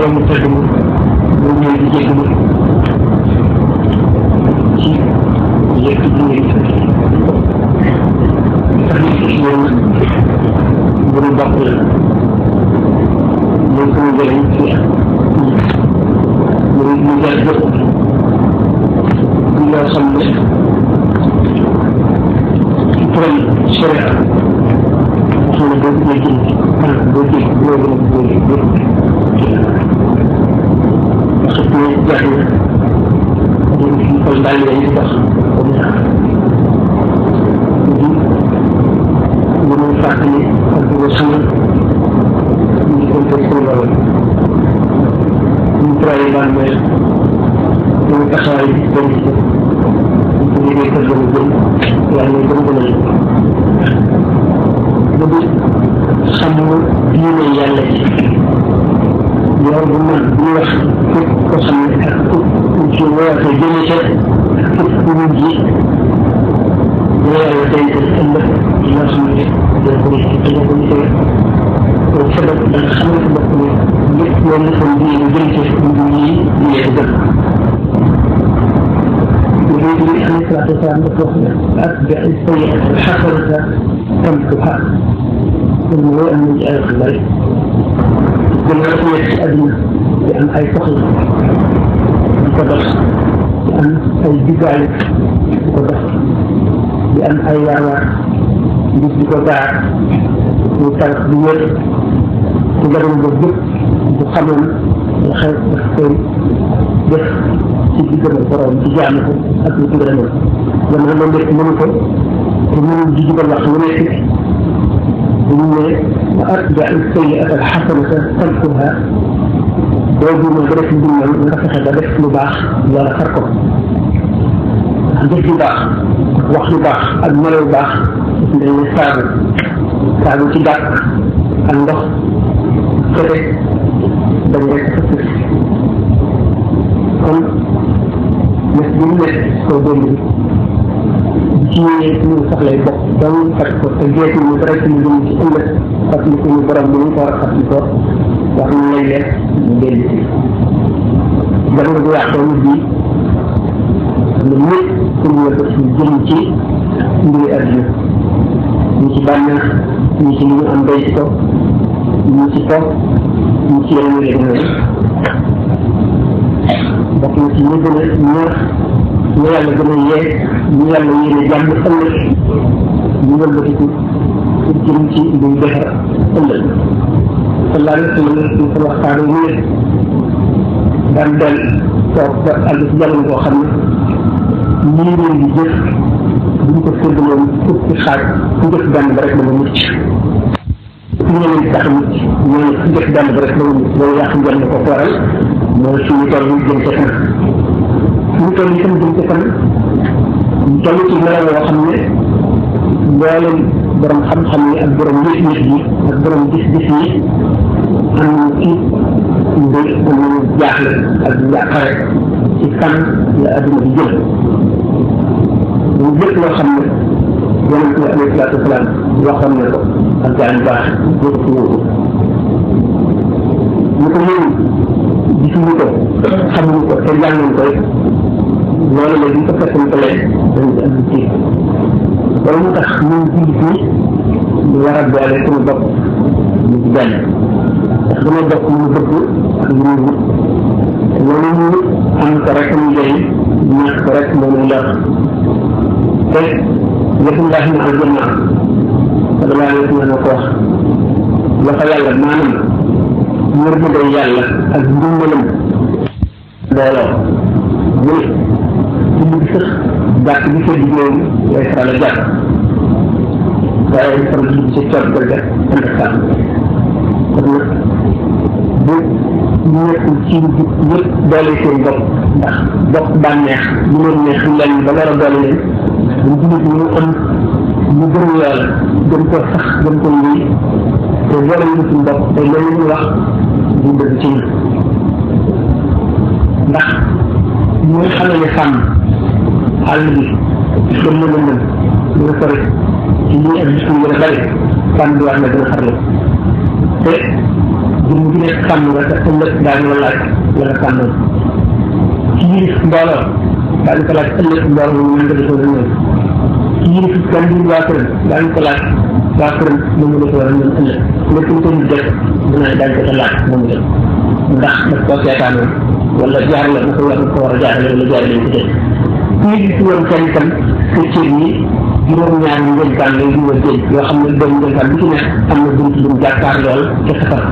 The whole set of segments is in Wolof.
mbooloo mu tëdd mu ñëw di jéggalu ci yëpp di ngeen tax nit ki ñoom mbiru bopp la mooy sama njëriñ ci ñu jar jëpp ñoo xam ne ci turam sharia xam ne boo bëggee jëm kanam boo jëm boo gën a bëggee parce que jar na ñu fi koy bàyyi dañuy dox comme ça di mënul fàttali ak di ko sonal ñu ngi koy teg seen borom ñu travaillé baan mooy dañu taxawaay bi dañ ci ñu liggéey kër gën a gën yàlla gën gën a ba di xam diine yàlla ci yow bu man bu wax képp ko xam ne ak képp ci woowate jëme ca képp ku ñu ji dina yàlla day ko ëllëg yoo xam ne dina ko def dina ko gisee kon sabab da nga xamal sa bopp ne lépp loo defoon diine jëm ci ñu yi diine ko gën يريد عليه الصلاة والسلام أتبع السيئة الحسنة تمحها ثم هو أن يجعل الخبر بالعافية أدنى بأن أي فخر بقدر بأن أي بدع بقدر بأن أي يعوى بقدر وترك بير تقدر بالضبط بخمم الخير بخير def ci diggante borom ci jaamu ko ak lu ci gën a ñëw dama la nekk mënu ko te mënul di jubal wax lu nekk dañu ne wa atba al sayyi'ata al hasanata tamhuha boobu mooy nga def ndimbal nga fexe ba def lu baax loola far ko jëf lu baax wax lu baax ak melo lu baax daf ne saabu ci dàq ak ndox fete dañ rek kon nes bi mu nekk soo démb bi ci ñu soxlay bopp dong fat ko te geesu ñu dara ci ñu jëm ci ëllëg fàttali ko ñu borom bi ñu ko war a fàttali ko wax ñu lay lekk ñu dellu si jamono bu yàqoo nit bi lu ñëpp pour ñu ko ci jëm ci mbiri àdduna ñu ci bànneex ñu ci li ñu am bay ci ko ñu ci ko ñu ci yeneen léegi bokk na ci ñu gën a ñor ñu yàlla gën a yee ñu yàlla yéene jàmm ëllëg ñu wëlbatiku pour jëm ci luy defar ëllëg sallallahu alayhi wa sallam ñu ko waxtaane ñu ne daan del toog ba àgg ci jamono boo xam ne lii leen di jëf buñ ko séddaloon fukki xaaj ku jëf benn ba rek dama mucc ku ñu leen tax mucc ñooñu ku jëf benn ba rek dama mucc loolu yàq njël na ko waral mooy suñu toll jëm ca kanam suñu toll itam jëm ca kanam ñu toll ci melo yoo xam ne mboolem borom xam-xam yi ak borom nit yi ak borom gis-gis yi am ci mbir am nañu jaaxle ak yàqare ci kan la adduna bi jëm ñu lépp loo xam ne yonent bi alayhi salaatu wasalaam waxoon na ko ak jaan baax jëpp ci wóoru ñu ko yëngu gisuñu ko xamuñu ko te jànguñ ko loolu la ñu ko fekkantalee dañu ci am ci loolu moo tax ñun jullit ñi ñu war a boole suñu bopp ñu ci benn ndax dama bokk ñu bëgg ak ñu wut te loolu ñu am ko rek ñu jëriñ ñàkk ko rek moo ñu lor te yëfullahi na aljanna sallallahu alayhi wa sallam ko wax la fa yàlla maanaam yërmande yàlla ak ndimbalam looloo mu ne julli bi sax jàkk bi sa liggéeyam lay faral a jàkk waaye faral di ci coot ba def ànd ak sàmm kon nag bu nekkul ci yëpp doole seen bopp ndax bopp bànneex lu leen neex leen ba war a doole leen bu jullit ñu am ñu gën yàlla gën ko sax gën ko lii te boole ñu suñu bopp day mel ni ñu wax du dëgg ci ñun ndax ñu nga xam ne sàmm àll bi gën na lëndëm ñu nga sori ci lii ak gis ñu gën a bari sàmm bi wax na gën a xarle te jëm gi nekk sàmm nga te ëllëg daañu la laaj la nga sàmmoon ci yilif mbooloo daañu ko laaj ëllëg mbooloo mu mën nga defoo na ñoom ci yilif gan bi waa këram daañu ko laaj waa këram mu mu defoo na ñoom ëllëg lépp lu ko ñu def dina daañu ko laaj moomu dem ndax daf koo seetaanoon wala jaar la na ko war a jaarale wala jaar lañ ko def kuy gis woon kenn itam sa cër yi juróom-ñaar yi ngënkaan lay dugal jël yoo xam ne doon ngënkaan bu ci nekk am na bunt lu mu jàkkaar lool ca safara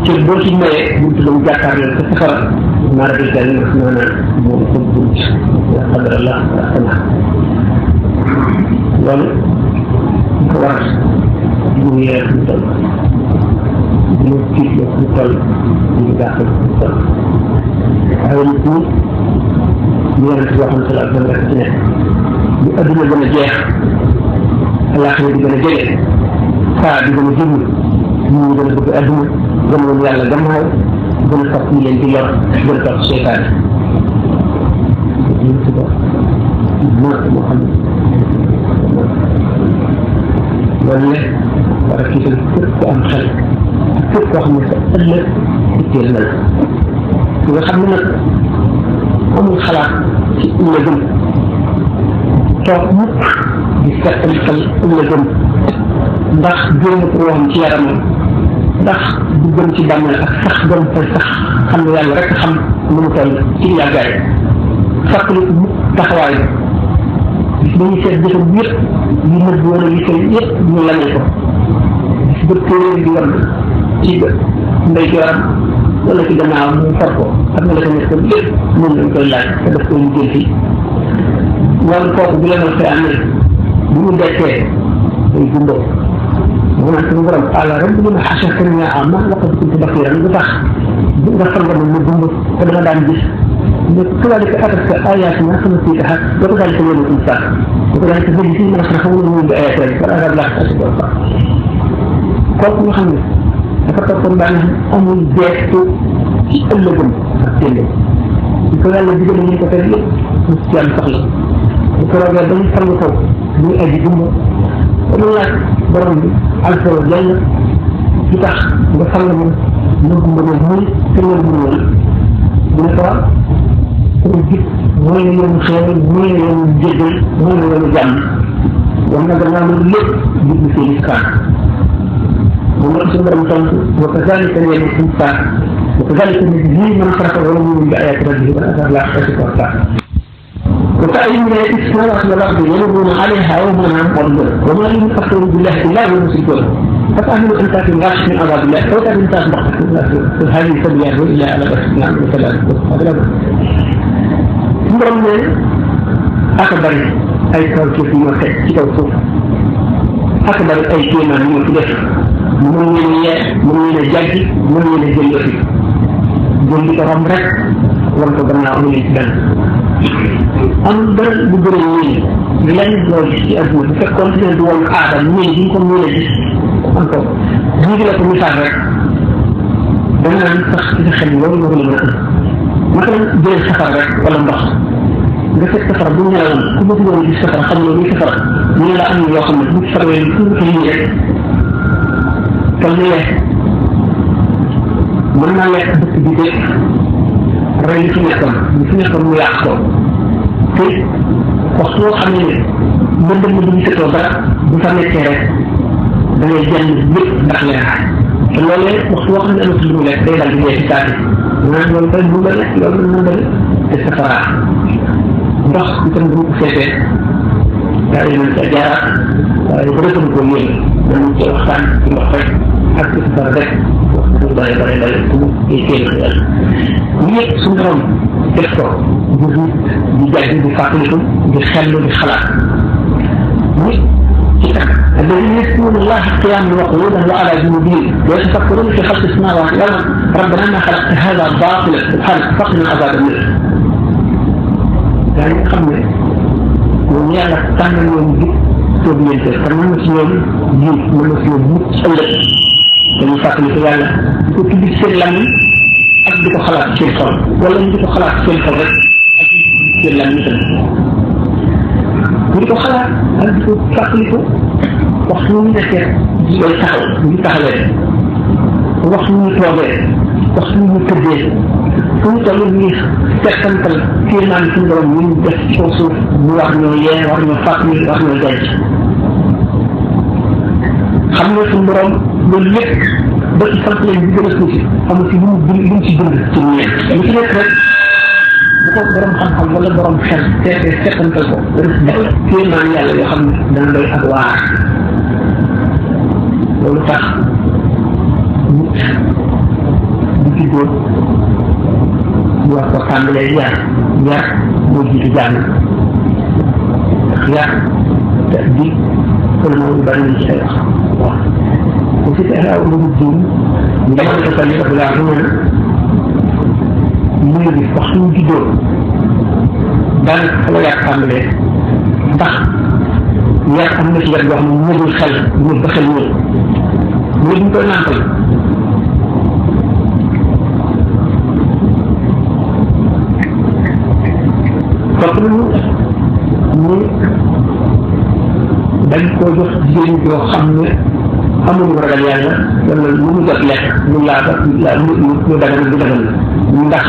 cër boo ci mayee bunt lu mu jàkkaar lool ca safara mara di gal wax naa naan moom ko bunt ya qadar allah waxtana loolu ko war ñu yeer ñu toll ñu tiit la ñu toll ñu gàttal ñu toll waaye nit ñi ñu yonent boo xam ne salaa sallam rek ci nekk bu adduna gën a jeex alaxira di gën a jege saa di gën a jëmm ñu gën a bëgg adduna gën woon yàlla gannaaw gën a topp ñu leen di lor gën a topp seytaane ñu ci ko moo xam loolu ne war a kiital képp ku am xel képp koo xam ne sa ëllëg itteel na la nga xam ne nag amul xalaat ci ëllëgëm toog mukk di settantal ëllëgëm ndax génn ko woon ci yaramam ndax du gën ci bàmmeel ak sax gën fay sax xam ne yàlla rek xam lu mu toll ci yàggaay fàttali ko mukk taxawaay bis ba ñu seet jëfam yëpp yu nëbb wala yu fay yëpp ñu lamee ko bis ba téere di war ci ndeyjooram wala ci gannaaw mu far ko xam nga la ko nekk lépp moom lañ koy laaj te daf koy liggéey fii loolu kooku bu leen fay amee bu ñu dekkee day dundoo mu naan suñu borom àlla rek bu ma xasakani ya ama laqad kuntu basiran lu tax nga fal nga ma dund te dama daan gis ne kadalika atatka ayatina fanasitaha wa kadalika yawma tunsa wa kadalika zayyi ma nasrahu min bi ayatina wala azab la asiba kooku nga xam ne dafa toppoon bànneex amul jeextu ci ëllëgëm ak téndam di ko yàlla digal ñu ko tere lépp mu ci am soxla bu ko roogee dañu farlu ko muy aji gumba ba mu laaj borom bi alfa wa jalla lu tax nga farlu ma gumba ne muy te loolu mënu woon bu ne ko sama jib mooy ne yoonu xeewal mooy ne yoonu jéggal mooy ne yoonu jàmm wax na gannaaw loolu lépp jib ni see gis kaan ومن سمر مطلق وكذلك الإنسان وكذلك الذين من خلق ولم بآيات ربه والأثر لا يحتسب وقتها وكأي من الإسلام أخذ الأرض يمرون عليها يوما عن قبل وما لم يكفروا بالله إلا هم المشركون فتأمل أن تأتي الغاش من عذاب الله وتأتي الإنسان بحث هذه سبيله إلا على بس نعم وثلاثة هذا لا بس سمر من أكبر أي كوكب في مكة كتوصف أكبر أي كلمة من مكة mën ngeen a jàggi mën ngeen a jël yëfi jël di ko romb rek wan ko gannaaw amu leen ci benn amul dara bu gën a ñii lenn loo gis ci adduna bu fekkoon ne du woon aadam ñii bi ñu ko mën a gis am ko bii la ko misaal rek dana naan sax ci sa xel loolu nga ko mën a ëpp naka la jëlee safara rek wala ndox nga fekk safara bu ñëwoon ku bëgg woon gis safara xam nga luy safara ñu ne la am na yoo xam ne bu farwee tuuti lii rek kon ne mën naa lekk dëkk bi de rey li fi nekkoon mu yàq ko te waxtu boo xam ne mbëndëm bi ñu setoo dara bu fa nekkee rek da ngay jënd lépp ndax leeraay te loolee waxtu boo xam ne amatu lu mu lekk day dal di ñëw ci saati maanaam loolu day mun a lekk loolu mën na te safara ndox itam bu ko seetee daa yi nañ ca jaaraat waaye bu rëtam ko yéen dañu ci waxtaan ci ndox rek ak ci safara rek wax dëgg bare pour ay téere yàlla ñu yëpp suñu borom def ko di jàgg di fàttaliku di xellu di xalaat nit ci takk الذين يذكرون الله قياما وقعودا وعلى جنوبهم ويتفكرون في خلق السماوات والارض ربنا ما خلقت هذا باطلا سبحانك فقنا عذاب النار يعني خمنا ومن يعلق كان يوم جيت توبينته فمن مسلم جيت من مسلم جيت dañuy fàttali ko yàlla di ko tudd seen làmmiñ ak di ko xalaat seen xol wala ñu di ko xalaat seen xol rek ak seen làmmiñ tamit ñu di ko xalaat ak di ko fàttali ko waxtu ñu nekkee di koy taxaw ñu taxawee waxtu ñu toogee waxtu ñu tëddee fu ñu toll ñu tekkantal kéemaan suñu borom ñu def ci kaw suuf ñu war ñoo yee war ñoo fàttali war ñoo denc xam nga suñu borom loolu lépp ba ci sant leen bi gën a tuuti amul ci lu mu ci dund ci ñeent lu ci nekk rek bu ko borom xam-xam wala borom xel teetee tekkantal ko def kéemaan yàlla yoo xam ne dana doy ak waar loolu tax nit di juddoo ñu wax ko tàmbalee yar moo jiitu jàng ndax yar te di seulement lu bari ñu ci ay wax waaw bu si teexee aw lu diin ñu demal ko kan ko laa xam ne mu ngi waxtu ñu juddoo daanaka fa la yar tàmbalee ndax yar am na ci yar boo xam ne ñëwul xel ñëw ba xel ñëw ñu ñu koy nàmpal topp nañu ñu dañ koo jox jigéen yoo xam ne amuñu ragal yàlla wala lu mu jot lekk lu laata lu dagal du dagal ndax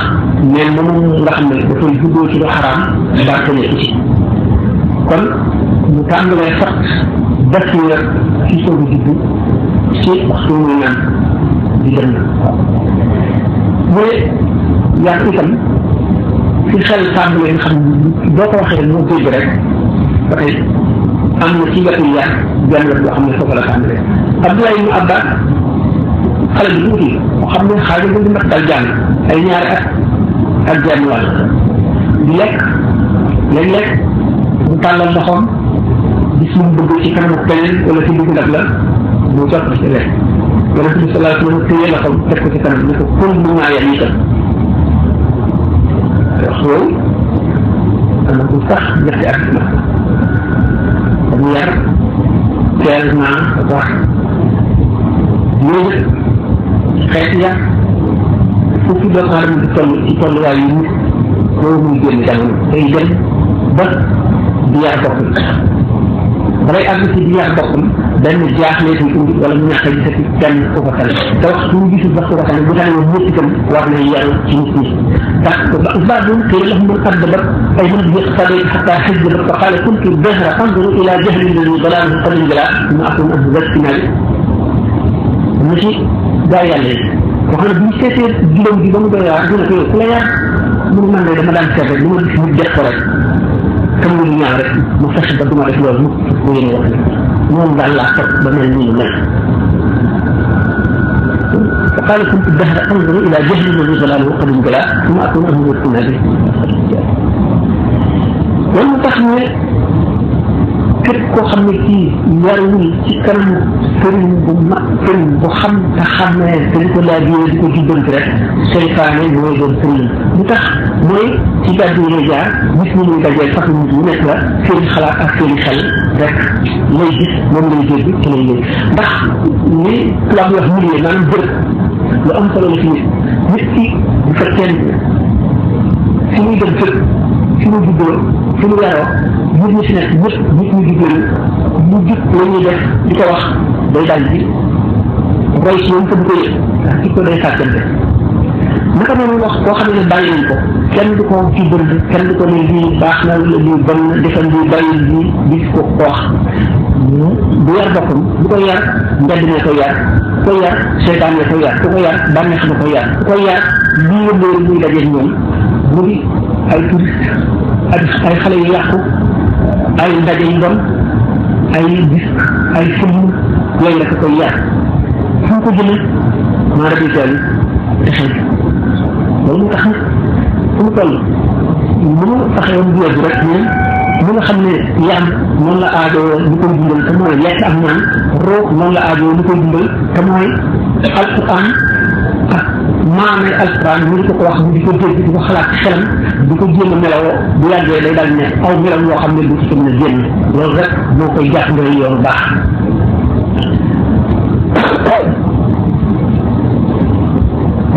neen moom nga xam ne dafay juddoo ci lu xaraam barke nekk ci kon ñu tàmbalee fat basira ci soogu juddu ci waxtu muy naan di dem na mu ne yàq itam ci xel tàmbalee nga xam ne boo ko waxee moo dégg rek ba tey am na ci wetu yàq benn wet boo xam ne foofu la tàmbalee Abdoulaye ibn Abbas xale bi tuuti moo xam ne xaalis bi mat dal jàng ay ñaari at ak genn wàll di lekk léeg-léeg mu tàllal loxoom gis mu bëgg ci kanamu keneen wala ci dugg ndab la mu jot ci lekk yonente bi sallallahu alayhi wa sallam téye loxoom teg ko ci kanam ne ko pour mu ñaa yam itam wax loolu ana ko sax ñetti at na damu yar teel naa wax yooyu xeet yar fukki doomu aadama di toll ci tolluwaay yu nit loolu muy génn jamono day dem ba di yar boppam balay àgg ci di yar boppam benn jaaxle koy indi wala mu ñàkk a gisati kenn ku ko tane te wax su ñu gisul sax ku ko tane bu tane moom ñëpp itam war na yaru ci nit ñi ndax baadum kii la mu addabat ay nit yaqtadi xatta xajjabat fa qaala kuntu dahra anzuru ila jahli alladi dalaaluhu qad injala ma akun ahzatinaali na ci gaa yàlla yi boo xam ne bu ñu seetee juróom bi ba mu doy waar dina ko yow ku la yar mu ne man de dama daan seet rek lu ma gis nit def ko rek xam nga lu ñaaw rek ma fexe ba duma def loolu mu ko yéene wax ne moom daal laa topp ba mel nii mel fa qaala kuntu dahra anzuru ila jahli alladi dalaaluhu qad injala ma akun ahzatinaali loolu mu tax ne képp koo xam ne kii yarul ci kanamu sëriñ bu mag sëriñ bu xam te xamee te di ko laajee di ko jubbanti rek seytaane mooy doon sëriñ lu tax mooy ci gàddu yi lay jaar gis ni muy dajee sax nit yu nekk la seen xalaat ak seen xel rek lay gis moom lay dégg ci lay yëg ndax li tubaab yi wax milieu maanaam bërëb lu am solo la ci nit ki bu fekkee fi muy dem fépp fi mu juddoo fi mu yaroo nit ñi si nekk ñëpp nit ñu juddoo mu jub la ñuy def di ko wax day daal di roy si ñoom te du ko yëg ndax ci ko day sàccante naka noonu wax koo xam ne bàyyi nañ ko kenn du ko ci bëri kenn du ko ne lii baax na wala lii bon na defal lii bàyyi lii gis ko wax bu yar boppam bu ko yar mbedd ne ko yar ku ko yar seytaan ne ko yar ku ko yar bànneex na ko yar ku ko yar lii la loolu muy dajeeg ñoom mu di ay touriste ay xale yu yàqu ay ndaje yu bon ay disque ay film yooyu la ko koy yar fu mu ko jëlee maa rabi tool te xëy loolu mu tax fu mu toll mu taxee woon bu yegg rek ñun mu nga xam ne yaam noonu la aajoo ñu koy dundal te mooy lekk ak naan roo noonu la aajoo ñu koy dundal te mooy alquran ak maamay alquran ñu di ko wax ñu di ko dégg di ko xalaat ci xelam di ko jéem a melawoo bu yàggee day daal ne aw melaw yoo xam ne du ci mën a génn loolu rek moo koy jàpp ngay yoon baax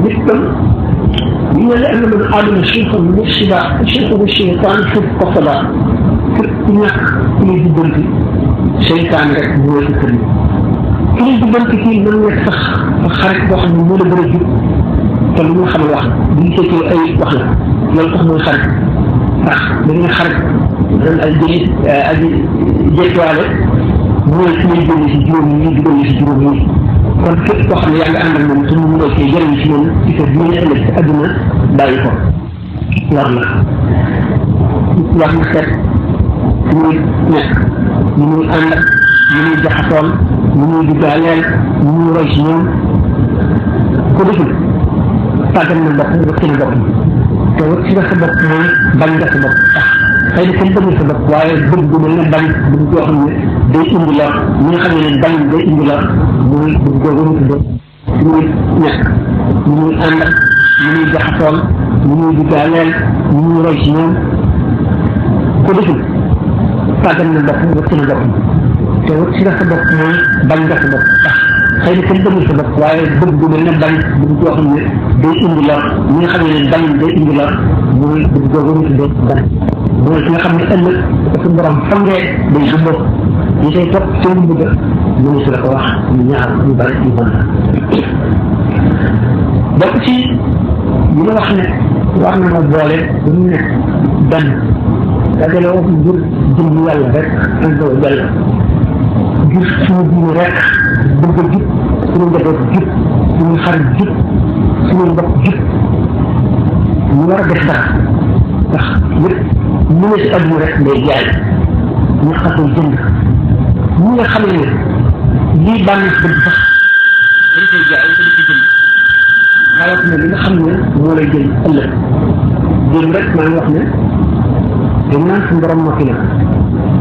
nit tam ñu ne la am na doon aadama cheikhu murshida cheikhu cheytaan xib ko sala képp ku ñàkk ku lay jubbanti seytaan rek mooy sa kër ki lay jubbanti kii mën nekk sax xarit boo xam ne moo la gën a jub te lu ñu xamul wax bu ñu seetee ay wax la loolu tax mooy xarit ndax dañuy xarit dañ ay jëli aji jettuwaale mooy su ñuy génne si juróom yi dugal si juróom yi kon képp koo xam ne yaa ngi ànd ak moom te mu mënoo cee jëriñ si moom ci sa diine ëllëg si àdduna bàyyi ko war na seet su muy nekk ñu muy ànd ak ñu muy jaxatoon ñu muy duggaaleel ñu muy roy si ñoom ko deful tàggat na bopp wëcc na bopp te wëcc nga sa bopp mooy bañ nga sa bopp tax xëy na kenn bañul sa bopp waaye bëgg bu mel ne bañ bëgg koo xam ne day indi lor ñi nga xam ne bañ day indi lor muy bëgg koo gën a tuddee ñu muy nekk ñu muy ànd ak ñu muy jaxatoon ñu muy duggaaleel ñu muy roy si ñoom ko deful tàggat na bopp wëcc na bopp te wëcc nga sa bopp mooy bañ nga sa bopp tax xëy na kenn bañul sa bopp waaye bëgg bu mel ne bañ bëgg koo xam ne day indi lor ñi nga xam ne bañ day indi lor muy bëgg koo gën a tuddee bañ mooy ki nga xam ne ëllëg suñu borom fangee day jubboo ñi say topp seen bëgg mënu si la ko wax ñu ñaar ñu bari ñu mën bokk ci li ma wax ne war na ma boole ba mu nekk benn dajaloo ngir jëm yàlla rek ak doo jàll ngir suñu diine rek bëgg a jub suñu njaboot jub suñu xarit jub suñu mbokk jub ñu war a def dara ndax lépp ñu ne si àdduna rek ngay jaay ñu xasee jënd ñi nga xam ne lii bànneex bëgg sax dañ koy jaay dañ koy jënd rawatina li nga xam ne moo lay jël ëllëg démb rek maa ngi wax ne dañ naan suñu borom noppi na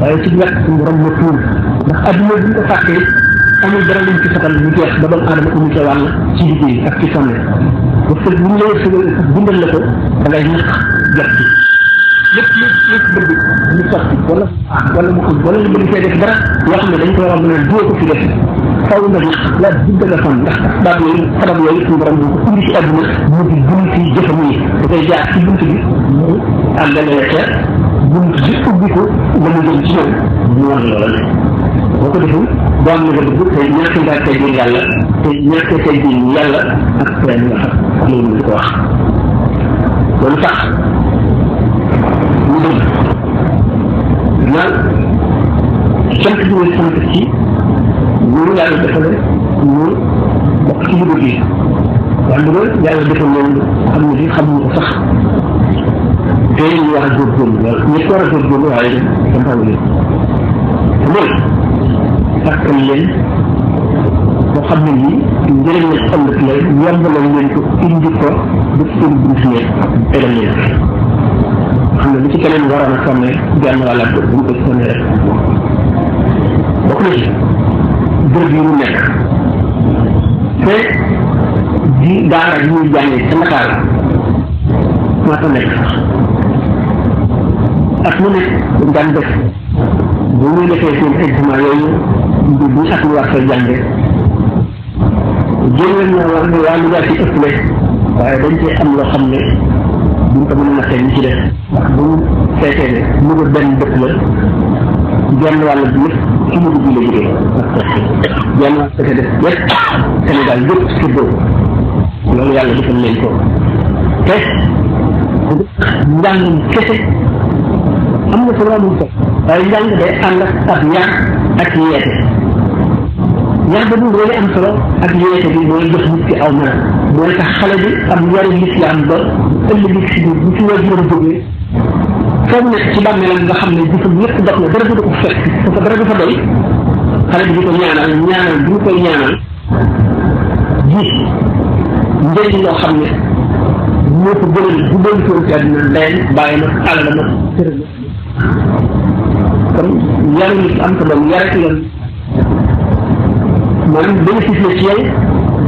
waaye ci wet suñu borom ma tuur ndax àdduna bi ñu ko fàttee amul dara luñ ci satal mu jeex ba doomu aadama amu ca wàll ci liggéey ak ci sonne ba fekk bu ñu la wërsëgal sax bindal la ko da ngay ñàkk jot ci lépp lépp bëgg ñu sotti wala mu am wala ñu bëgg fee def dara yoo xam ne dañ koy wax ne doo ko fi def faw nga la digg la fan ndax sabab yooyu suñu borom bu ko indi ci àdduna mu di bunt ci jëfam yi da koy jaar ci bunt bi mu àggale ca bunt bi ubbi ko la mu jëm ci ñoom ñu war loola ne boo ko deful doo am nga bëgg te ñàkk ngaa teggin yàlla te ñàkk teggin yàlla ak teen nga xam loolu di ko wax loolu tax ñu dëgg naan sant bi nga sant ci ñu yàlla defale ñu bokk ci liggéey bi waaye dëgg yàlla defal loolu xam ne bi xamuñu ko sax te ñu war a góorgóorlu lool ñëpp war a góorgóorlu waaye santawu leen mooy sàkkal leen boo xam ne nii njëriñ la ëllëg la yombalal leen ko indi ko def seen bunt ne tegal leen xam ne lu ci keneen waroon a sonne genn wàlla bu ñu ko sonne rek bokk na ci bërëb yi mu nekk te di daara yi ñuy jàngee ca Ndakaar maa ko nekk sax ak mu nekk dañ daan def bu muy defee seen examen yooyu bu at mi war fay jànge jël na war ne waa Louga ci ëpp waaye dañ cee am loo xam ne duñ ko mën a nattee ñu ci def ndax bu ñu seetee ne Louga benn dëkk la genn wàll bi yëpp ci Louga bi la jógee genn wàll dëkk def yëpp Sénégal yëpp séddoo loolu yàlla defal leen ko te njàngum kese am na solo amul solo waaye njàng day ànd ak yar ak yeete yar ba dul am solo ak yeete bi mooy jox nit ki aw mën mooy tax xale bi am yaru lislaam ba ëllëg si biir bu ci waajuram jógee foofu nekk ci bàmmeelam nga xam ne jëfam yëpp dox na dara du ko fekk parce que dara du fa doy xale bi di ko ñaanal bi ñu koy ñaanal gis njëriñ loo xam ne moo ko gënal bu doon toon ci àddina ndeyam bàyyi na àll na tëral kon yaru nit am ko doon yare ci yoon maanaam bénéfice la ci yow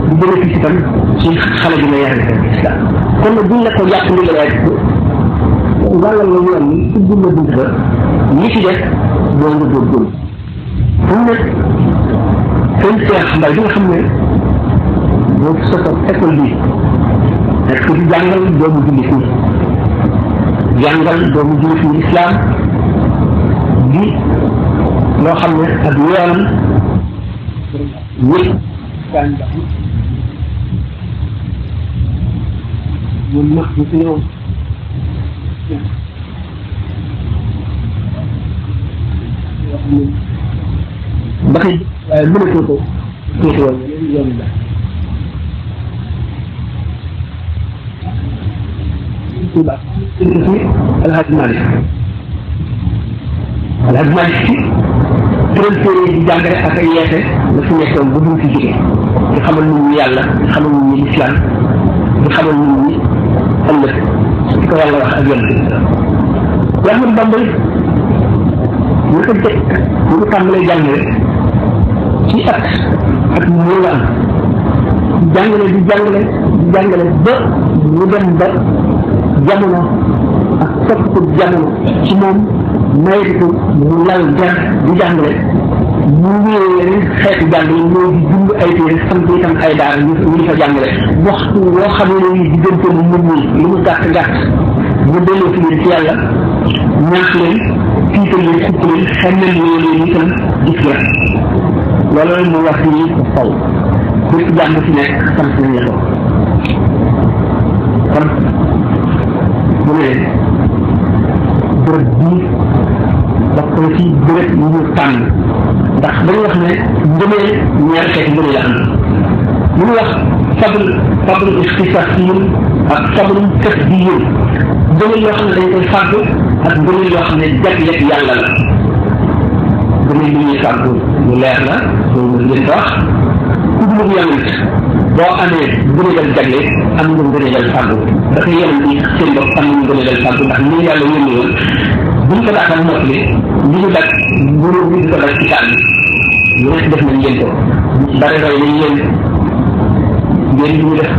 du bénéfice itam ci xale bi nga yare islam kon nag buñ la ko yàq ni la rek wàllal la yoon ni ubbi la bunt ba ñi ci def doo nga góorgóorlu fu mu nekk seen seex mbay bi nga xam ne boo sosoon école bi nekk di jàngal doomu jullit ñi jàngal doomu jullit ñi islam di loo xam ne ak yoonam ñëpp moom max bi si ñoom ba tey waaye mënatoo ko tuuti woon yoon la Touba Alhaji Malick Alhaji Malick si professeur yi di jàngale ak ay yeete la fi nekkoon ba duñ fi jóge di xamal nit ñi yàlla di xamal nit ñi lislaam di xamal nit ñi ëllëg di ko yàlla wax ak yonent bi Ahmadu Bamba ñu ko teg ñu ko tàmbalee jàngale ci ak ñu la am jàngale di jàngale ba ñu dem ba jamono ak soppiku jamono ci moom mayetiku mu lal jar di jàngale mu ñëwee yeneen xeetu jàng yi mooy di dund ay téere sant itam ay daara ñu di fa jàngale waxtu woo xam ne ni diggante mu nit ñi lu mu gàtt gàtt mu delloo fi leen ci yàlla ñaax leen tiital leen xupp leen xemmel leen itam gis la loolu rek moo wax ni faw bépp jàng fi nekk sant nañ la ko kon mu ne leen bërëb bii bokk na ci bërëb yi ñu tànn ndax dañu wax ne ngëneel ñaari xeeti ngëneel la am lu ñu wax fadl ixtisaasiyun ak fadl kasbiyun ngëneel yoo xam ne dañ koy fàgg ak ngëneel yoo xam ne jagleel yàlla la ngëneel li ñuy fàgg lu leer la loolu ngeen ko wax ku dul yonent boo amee ngëneelal jagle am nga ngëneelal fàggu dafa yonent yi seen bopp am nañu ngëneelal fàggu ndax ni yàlla yónni woon buñ ko daataan mottali li ñu dak mënu ñu di ko dak ci tànn ñu nekk def nañ leen ko ñu ci bari roy nañ leen ngeen li ñu def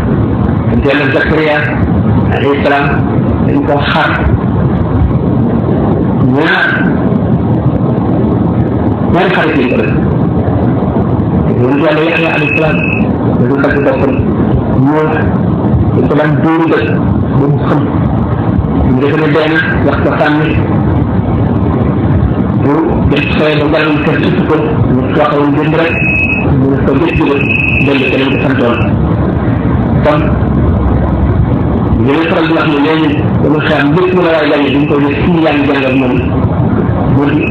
dañ teel a Zakaria alayhi salaam dañ ko xar ñaari xarit lañ ko def yonent yàlla Yaxya alayhi salaam dañu dagg boppam ñoo dañ ko daan dóoru dëkk ba mu xam ñu defe ne dee na wax ko sànni bu def sooy ba ngaram kër ci ko ñu waxoon jënd rek mu ne ko gëj jële dellu keneen ko santoon kon ñu ne faral di wax ne léegi dama xam lépp mu la waay jàng duñ ko ne fii yaa ngi jàng ak moom moo di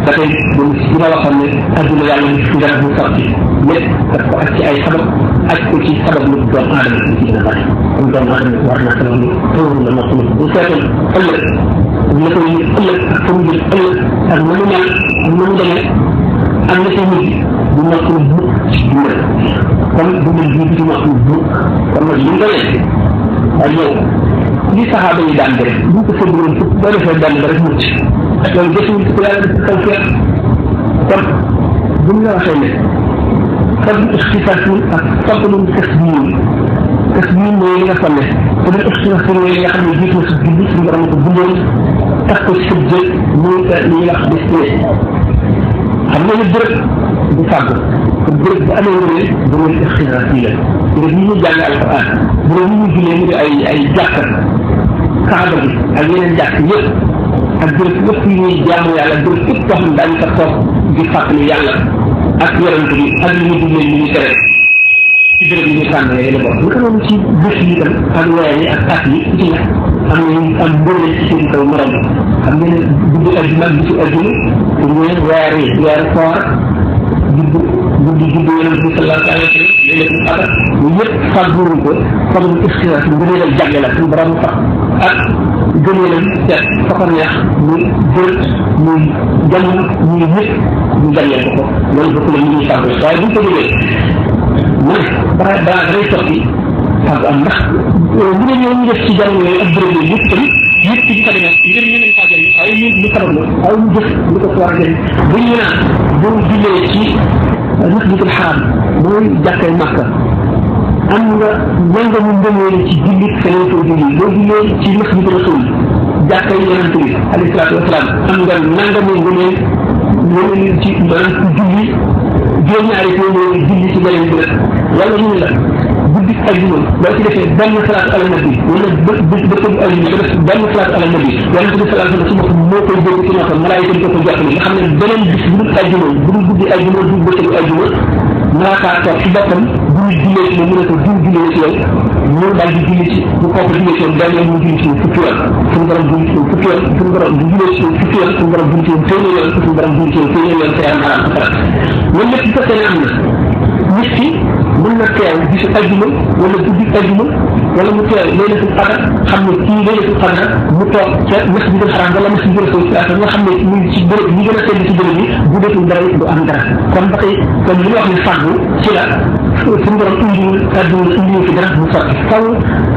ba tey bu ma waxoon ne adduna yàlla ni fi dara mu sotti lépp daf ko ak ci ay sabab ak ko ci sabab lu doomu aadama ci gën a bari comme doomu aadama war naa sabab lu tawru la ma xamul bu seetoon ëllëg la koy nit ëllëg ak fa mu jëm ëllëg ak na mu mel ak na mu demee am na sa nit du noppal bu dundal kon dundal bii du noppal bu kon nag li nga lekk waaye yow li saxaaba yi daan def bu ko fëggoon fukk boo defee benn ba rek mucc loolu gëstuwul ko yàlla def taw feex kon bu ñu la waxee ne fadl ixtisaasiyun ak fadlun kasbiyun mooy li nga xam ne fadl ixtisaasiyun mooy li nga xam ne jiitu na si julli suñu borom ko bindoon tax ko si sëb jël muy li ñuy wax destiné xam nga ne bërëb du fàgg kon bërëb bu amee ngëneel ngëneel ixtisaasi la bërëb yi ñuy jàng alquran bërëb yi ñuy jullee mu di ay jàkka kaaba bi ak yeneen jàkk yëpp ak bërëb yëpp yi ñuy jaamu yàlla bërëb yëpp koo xam ne daañu fa toog di fàttali yàlla ak yonent bi ak li ñu digle li ñu tere ci bërëb yi ñu tànn yooyu la bokk naka noonu ci bés yi itam ak weer yi ak at yi ku ci nekk am na ñu am mbëre ci seen kaw morom xam ngeen ne guddi aljuma ak bisu aljuma te ñeen weer yi weeru koor guddi yonent bi sallallahu alayhi wa sallam léeg-léeg mu xabar ñu yëpp fàgguruñ ko fadlu ixtisaas ngëneelal jagle la suñu borom fa ak gëneelam seet fa ko neex muy bërëb muy jamono muy yëpp ñu jagleel ko loolu bokk na li ñuy fàggu waaye buñ ko jógee mu ne balaa day sotti fàggu am ndax bu dee ñoo ñu def ci jamono yooyu ak bërëb yooyu yëpp tamit yëpp ci fa demee ngir ñu leen fàggal waaye ñu sabab la waaye ñu jëf lu ko war a jëriñ bu ñu naan boo jullee ci masjidul xaram mooy jàkkay Makka am nga nangamu ndëmee ci jullit feneen ko julli boo jullee ci masjid rasul jàkkay yonent bi alayhi salaatu wasalaam am nga nangamu ndëmee ñeneen ci maanaam ku julli juróom-ñaari téeméeri julli ci beneen bi nag wala ñu ne la guddi aljuma boo ci defee benn salaatu ala nabi wala bëccëgu aljuma nga def benn salaatu ala nabi yonent bi salaatu ala ci boppam moo koy dégg ci noppam malaayika di ko koy jottali nga xam ne beneen bis bu dul aljuma bu dul guddi aljuma bu dul bëccëgu aljuma malaakaa toog ci boppam bu ñu jullee ci moom mu ne ko diw jullee ci yow ñu daal di julli ci bu kooku jullee ci yow daal mu julli ci fukki yoon suñu borom julli ci fukki yoon suñu borom bu jullee ci fukki yoon suñu borom julli ci téeméer yoon suñu borom julli ci téeméer yoon te yaram araam safara loolu lépp su fekkee ne am na nit ki mën na teew bisu ajjuma wala guddi ajjuma wala mu teew laylatul qadar xam ne kii laylatul qadar mu toog ca masjidul haram wala masjidul rasul nga xam ne mu ngi ci bërëb yi gën a tedd ci bërëb yi bu detul dara du am dara kon ba tey kon li ñu wax ne fàggu ci la suñu borom indiwul àdduna indiwul fi dara mu sotti faw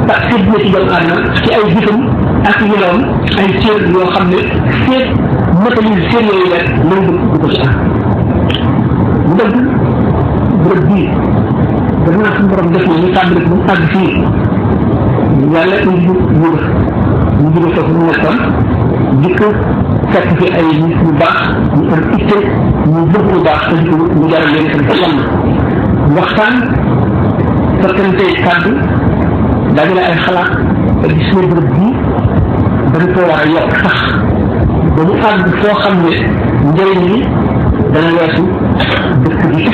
ba sédd na ci doomu aadama ci ay gisam ak yelawam ay cër yoo xam ne seet matalil cër yooyu rek lay dëkk du ko ci am bu dëgg bërëb bii dafa naa suñu borom def na ñu tàmbali ko ba mu àgg fii yàlla indi ñu jóge foofu mu nekkoon dikk fekk fi ay nit ñu baax ñu am itte ñu bëgg lu baax te di ko ñu jaral leen tam ci yàlla waxtaan fekkante kàddu dajale ay xalaat te gis ne bërëb bii dañ ko war a yokk sax ba mu àgg foo xam ne njëriñ li dana weesu dëkk bi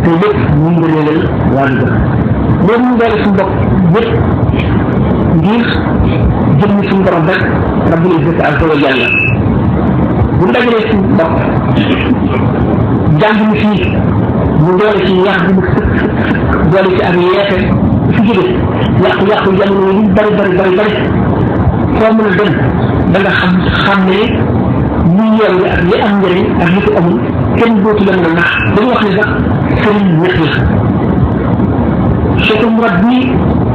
te lépp ñu ngi leen waa dëkk loolu ñu doole suñu bopp yëpp ngir jëmmi suñu borom rek rabbul izzati azza wa jalla bu ñu dajalee suñu bopp jàng mi fii ñu doole ci yàq bi mu sëkk doole ci ak yeete fi jóge yàqu-yàqu jamono yi bari foo mën a dem da nga xam ne ñi yor yi ak li am njëriñ ak li ko amul kenn dootu la mën a nax dañu wax ne sax sëriñ ñett la cheikhul murabbi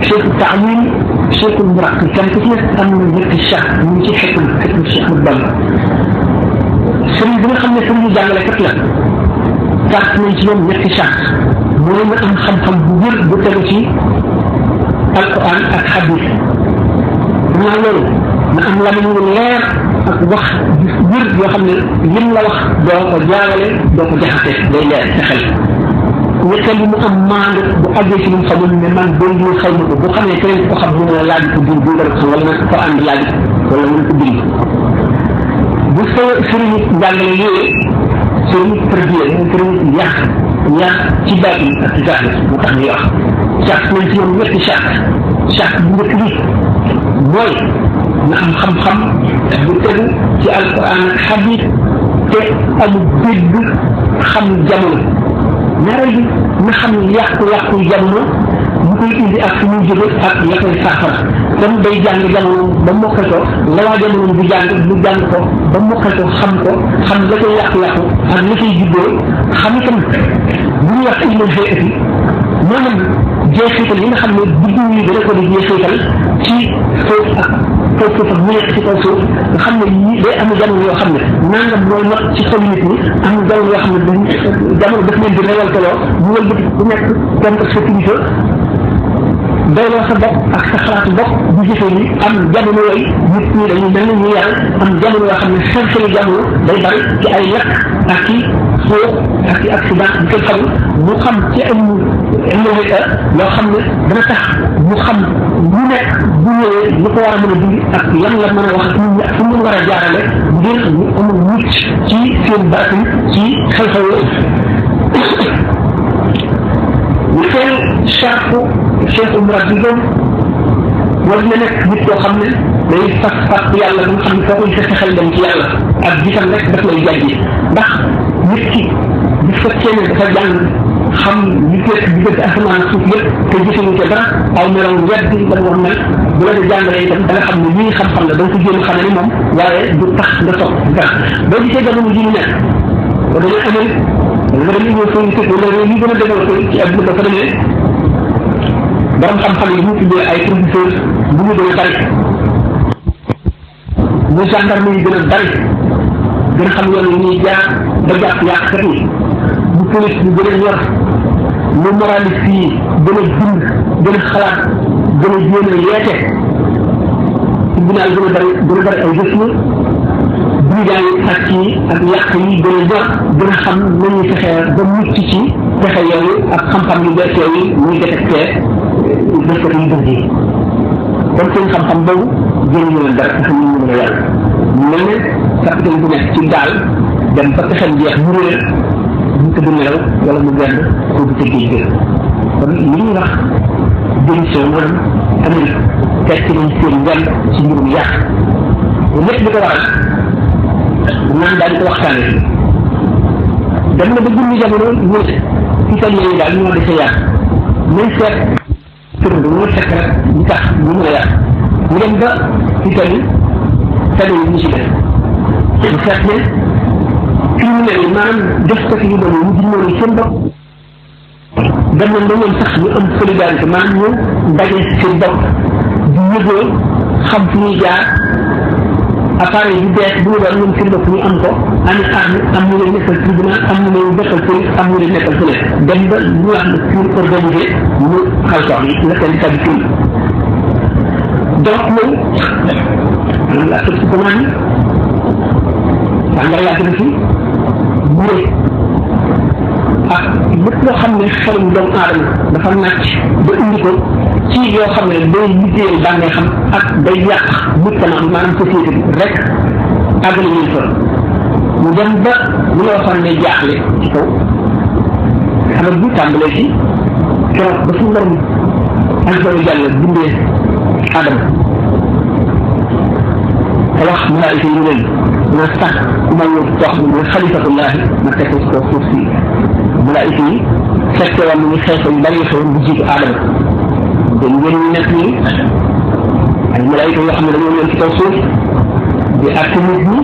cheikhul taalim cheikhul muraqi kenn ku ci nekk am na ñetti cheikh ñu ngi ci xekul Cheikh Ahmad Bamba sëriñ bi nga xam ne sëriñu jàngale kat la tax nañ ci ñoom ñetti cheikh mooy na am xam-xam bu wér bu tegu ci alquran ak hadith naa loolu na am lamiñ wu leer ak wax wér yoo xam ne lim la wax doo ko jaawale doo ko jaxase day leer sa xel ñetteel bi mu am maandu bu àggee ci lu mu xamul ne man doon ñu xaw ma ko bu xamee keneen ko xam mu ne laaj ko diw diw dara ko xam wala nag ko ànd laaj wala mën ko bind bu sa sëriñu njàngale yooyu sëriñu tërbiye moom sëriñu yàq ci baatin ak ci zahir mu tax ñuy wax charte nañ ci ñoom ñetti charte bu njëkk bi mooy na am xam-xam bu tegu ci alquran ak xadis te amul dégg xam jamono ñaareel bi na xam yàqu-yàqu jamono ñu koy indi ak fu muy jóge ak la koy saafara kon day jàng jamono ba mokkal ko la waa jamono bu jàng ko ba mokkal ko xam la koy yàqu-yàqu ak la koy juddoo xam itam bu ñuy wax ilmul hayati maanaam jeexital yi nga xam ne biddiw yi dana ko di jeexital ci suuf ak kaw suuf ak mu nekk ci kaw suuf nga xam ne yii day am jamono yoo xam ne nangam mooy not ci xol nit ñi am jamono yoo xam ne jamono daf leen di rewal koloo ñu wël bu nekk contre sa kilifa doyloo sa bopp ak sa xalaatu bopp bu jëfee ni am jamono yooyu nit ñi dañuy mel ni ñu yar am jamono yoo xam ne xel jamono day bari ci ay lakk ak ci suuf ak ci accident bu kenn xamul mu xam ci ay loo xam ne dana tax mu xam lu nekk bu ñëwee lu ko war a mën a dindi ak lan la mën a wax ak nit ñi ak fu mu war a jaarale ngir ñu amul mucc ci seen baatin ci xew-xew ñu seen charte cheikhul murabbi war na nekk nit koo xam ne day fas yàlla ba nga xam ne foo koy sa xel dem ci yàlla ak gisam rek daf lay jàjji ndax nit ki bu fekkee ne dafa jàng xam li nekk diggante asamaan suuf yëpp te gisuñu ca dara aw melaw wedd la war mel bu la di jàngalee itam da nga xam ne lii xam-xam la da nga ko jéem a xamee ni moom waaye du tax nga toog dara boo gisee jamono ji ñu nekk ba dañu amee nga dem ñëw fooy tëj wala réew yi gën a développé ci àdduna dafa demee borom xam-xam yi ñu tuddee ay professeur bu ñu gën a bari ñu gendarme yi gën a bari gën a xam yoon yi ñuy jaar ba jàpp yàqkat yi bu police bi gën a ñor lu moraliste yi gën a bind gën a xalaat gën a jéem a yeete tribunal gën a bari ay gëstu brigand yi ak yi ak yàq yi gën a ñor gën a xam nañuy fexee ba mucc ci pexe yooyu ak xam-xam yu bees yooyu muy détecté defkat yu dëgg yi kon seen xam-xam boobu jëriñu leen dara tax ñu mën a yàlla ñu mel ne capitaine bu nekk ci gaal dem ba pexem jeex mu réer mu tëdd nelaw wala mu gàdd ko bu tëggee gën kon li ñuy wax démission maanaam Amérique tekki nañ seen ngànd ci mbirum yàq lépp li ko waral naan daal di ko waxtaanee dem na ba junni jamono ñu italien yi daal ñoo defee yàq nañ seet tërënd ñoo fekk rek li tax ñu mën a yàq ñu dem ba Italie tane yi ñu ci def ñu seet ne fi ñu ne maanaam def ko fi ñu doon ñu dimbali seen bopp dem nañ ba ñoom sax ñu am solidarité maanaam ñu daje seen bopp di yëgoo xam fi ñuy jaar appareil yu bees bu ñu doon ñoom seen bopp ñu am ko am ñu leen nekkal tribunal am ñu leen nekkal police am ñu leen nekkal fële dem ba ñu wax ne pour organiser ñu xal soxla la seen sabi fii donc loolu maanaam la toxicomanie sàngara yàgg na fi buré ak lépp loo xam ne xelum doomu aadama dafa nàcc ba indi ko ci yoo xam ne day liggéeyal bànnee xam ak day yàq mujtama bi maanaam société bi rek àggale ñu fa ñu dem ba li nga waxoon ne jaaxle ci kaw xamal bi tàmbalee ci keroog ba suñu borom azza wa jalla bindee Adama te wax malaayika yi leen dina sax ku ma ñëw koo xam ne xalifatullahi ma teg ko ci kaw suuf si malaayika yi fekke woon nañu xeexa yu bari xewoon bu jiitu Adama dañ ngeen ñu nekk nii ay malaayika yoo xam ne dañoo ñëw ci kaw suuf di àtte nit ñi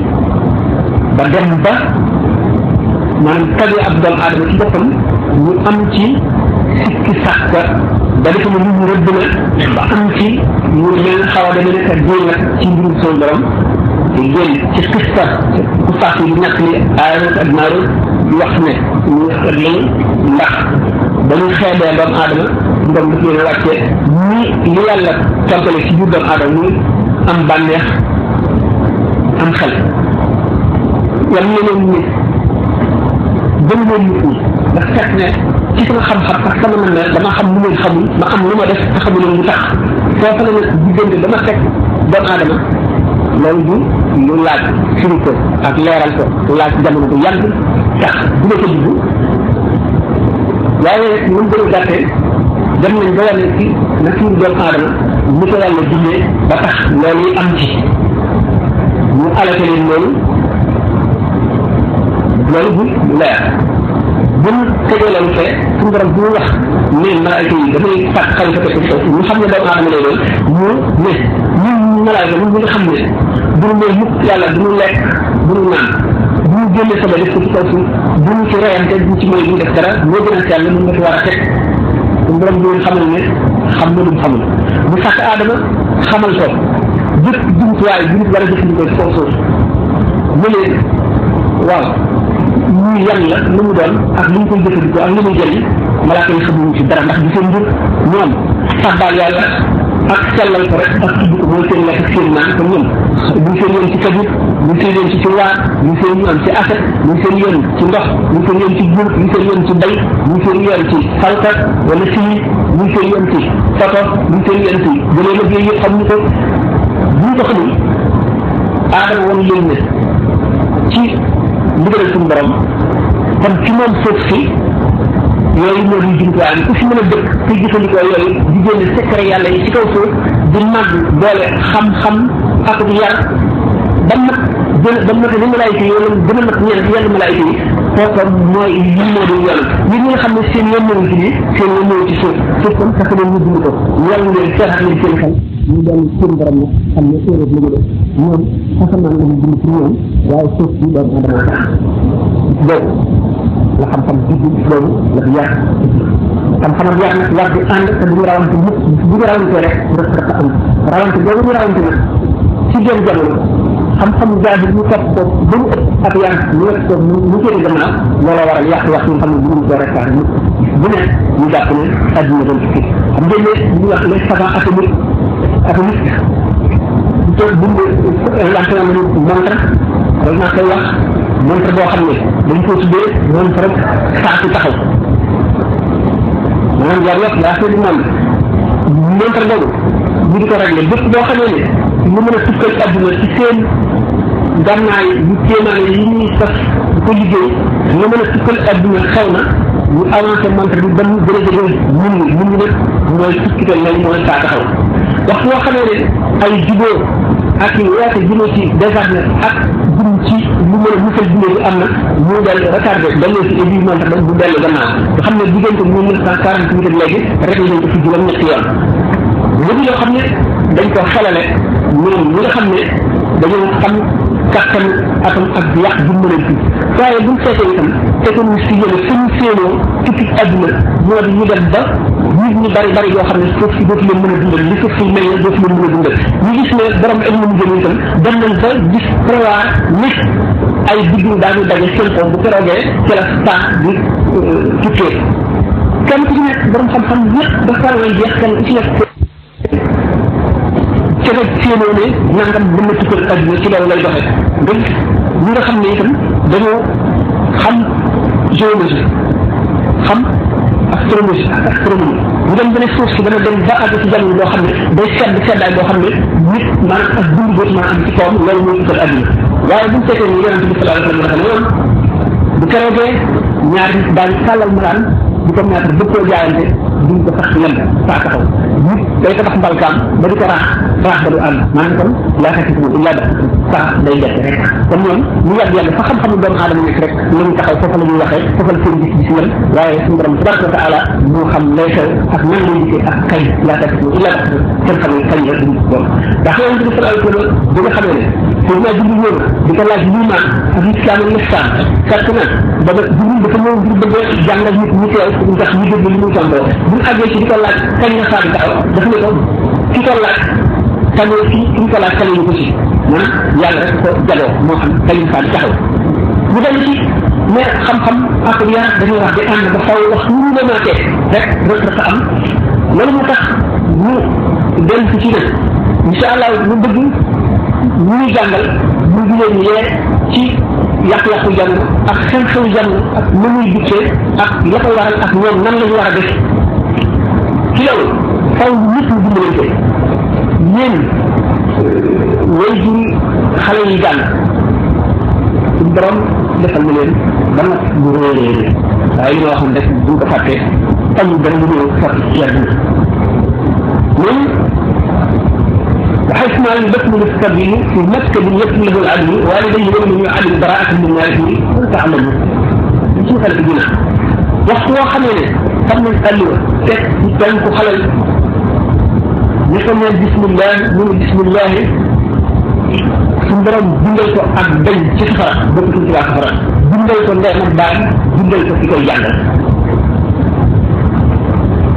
ba dem ba maanaam tabi ab doomu aadama ci boppam ñu am ci sikki sàkka ba defe ne nit ñi rëbb na ba am ci ñu mel xaw a demee nekk jéem ci mbirum son borom te génn ci xista ku faas yi di ñàkk li aayat ak naaru di wax ne ñu ëtt lañu ndax ba ñu xeebee doomu aadama ndom daf leen a wàcce ni li yàlla tontale ci biir doomu aadama muy am bànneex am xel yam ne leen nit gën leen nit ñi ndax fekk ne ci sama xam-xam ak sama mën na dama xam lu ngeen xamul ma am lu ma def te xamul lu tax foofu la nag diggante dama fekk doomu aadama loolu du lu laaj firi ko ak leeral ko laaj jamono bu yàgg tax dina ko dugg waaye ñun gën a gàttee dem nañ ba wane ci nature doomu aadama ni ko yàlla dundee ba tax loolu yi am ci ñu alate leen loolu bu leer buñ tegee loolu fee suñu borom bu ñu wax ne malaayka yi dafay fàq xalifa teg ko ci ñu xam ne doomu aadama lay doon ñu ne ñun malaayka ñun ñi nga xam ne duñu ne mukk yàlla duñu lekk duñu naan duñu génne sama def ko ci kaw suuf duñu ci reyante duñu ci mooy duñu def dara moo gën a sell mun nga fi war a teg suñu borom di leen xamal ne xam na lu mu xamul bu sàkk aadama xamal ko jëpp jumtuwaay bu nit war a jëfandikoo ci kaw suuf mu leen waaw ñuy yan la lu mu doon ak lu ñu koy jëfandikoo ak lu muy jëriñ malaaka yi xamuñu ci dara ndax di seen njur ñoom sàbbaal yàlla ak sellal ko rek ak tudd ko mooy seen lekk ak seen naan kon ñoom buñ seen yoon ci kabir buñ seen yoon ci waar buñ seen yoon ci aset buñ seen yoon ci ndox buñ seen yoon ci jur buñ seen yoon ci bay buñ seen yoon ci salta wala sii buñ seen yoon ci photo buñ seen yoon ci jëlee liggéey yëpp xam ñu ko buñ ko xamul aadama woon leen ne ci ndigalal suñu borom kon ci moom suuf si yooyu moo di jumtuwaay bi ku si mën a dëkk kuy jëfandikoo yooyu di génne secret yàlla yi ci kaw suuf di màgg doole xam-xam ak yar ba mat ba mat ni malaayika yi wala gën a mat ñenn yenn malaayika yi kooku mooy lii moo di yoon ñi nga xam ne seen yoon ñëwul ci lii seen yoon ñëwul ci suuf suuf kon tax leen ñu dund ko yoon leen seetaat leen seen xel ñu doon seen borom nag xam ne erreur la ñu def ñoom asamaan la ñu dund ci ñoom waaye suuf bi doomu adama tax boobu la xam-xam dugg loolu la fi yàq xam-xam ak yàq nag war di ànd te bu ñu rawante mukk bu ñu rawante rek dafa am rawante boobu ñu rawante nag ci gën jamono xam-xam jaahil ñu topp ko ba mu ëpp ak yàq ñu wet ko mu jëri gannaaw looloo waral yàq ñu xam ne bu ñu ko réparé mukk bu ne ñu jàpp ne àdduna doon tukki xam ngeen ne ñu wax les savants atomiques bu toog bind lante na ñu montre rek naa koy wax montre boo xam ne dañ ko tuddee montre rek saa si taxaw maanaam jar yëpp yaa seedi monde montre boobu ñu di ko réglé bépp boo xamee ne ñu mën a tukkal àdduna ci seen gànnaay yu kéemaane yi ñuy sos ko liggéey la mën a tukkal adduna xew na ñu avancé montre bi ba mu gën a jege mun ngi nag mooy tukkital lay mooy saa taxaw waxtu boo xamee ne ay jubóo ak woote jubóo ci désarmé ak jëm ci lu mën a musal jubóo bi am na ñu del retardé delloo ci ébi montre ba bu dellu gannaaw nga xam ne diggante 1948 ak léegi rek nañ ko fi juróom-ñetti yoon léegi loo xam ne dañ ko xelale ñoom ñi nga xam ne dañoo xam kàttan atam ak yàq bu mën a fi waaye buñ seetee itam économie si yéen suñu séenoo tukki adduna moo di ñu dem ba nit ñi bari yoo xam ne suuf si dootu leen mën a dundal li suuf si mel ne dootu leen mën a dundal ñu gis ne borom économie jëm itam dem nañ ba gis prévoir nit ay biddiw daañu daje seen kaw bu keroogee ci la temps di tukkee kenn ku ci nekk borom xam-xam yëpp ba far lay jeex kenn ku ci nekk ca nga séenoo ne nangam mën na tukkal adduna ci loolu lay doxee nga ñi nga xam ne itam dañoo xam géologie xam astrologie ak astronomie ñu dem ba ne suuf si dana dem ba àgg ci jamono boo xam ne day seddaay boo xam ne nit maanaam ak dund boobu maa am ci kawam loolu mooy tukkal adduna waaye buñ seetee ni yonente bi sallallahu alayhi wa sallam dafa ne woon bu keroogee ñaar nit daañu tàllal maraan di ko mettre bëgg koo jaayante duñ ko sax lem saa taxaw nit day tabax mbalkaam ba di ko raax ba du ànd maanaam kon laa xeeti si illa da saa day jett rek kon ñoom ñu yàgg fa xam-xamu doomu aadama nekk rek la ñu taxaw foofa la ñuy waxee foofa la seen gis gis yem waaye suñu borom tabaraka wa taala moo xam lay xew ak nan lay gisee ak kañ laa xeeti si illa da kenn xam ne kañ la duñ doon ndax yonente bi sallallahu alayhi wa sallam bi nga xamee ne pour naa julli ñëw di ko laaj liimaan ak islam ak l'islam fekk na ba nga julli dafa ñëw ngir bëgg a jàngal nit ñi teew ndax ñu dégg li muy tontoo bu ñu àggee ci di ko laaj kañ nga saa di taxaw dafa ne ko ki ko laaj kañoo ki ñu ko laaj kañoo ko ci maanaam yàlla rek ko jaloo moo xam kañ saa di taxaw ñu dem ci mais xam-xam ak yar dañuy wax di ànd ba faw wax ñu ñu demaatee rek dafa am loolu moo tax ñu dem ci ne incha allah ñu bëgg ñuy jàngal ñu ngi leen yee ci yàqu-yàqu jàng ak xew-xew jàng ak na muy dikkee ak la koy waral ak ñoom nan lañu war a def ci loolu faw nit ñi dimbalante yéen way juri xale yi jàng suñu borom defal na leen ba nag bu réeree waaye li ma waxoon rek buñ ko fàttee amul benn lu ñëw sotti ci àdduna وحيث ما يبث السبيل في مكتب يكتب له العدل والديه ولم يعلم براءة من الناس وتعلموا شوف الجنة وقت خلينا خلنا نسأله كيف خلل نسمى بسم الله من بسم الله سندرم بندل ko ak dañ ci safara bëgg ci waa safara bindal ko ndey ak baay bindal ko fi koy jàngal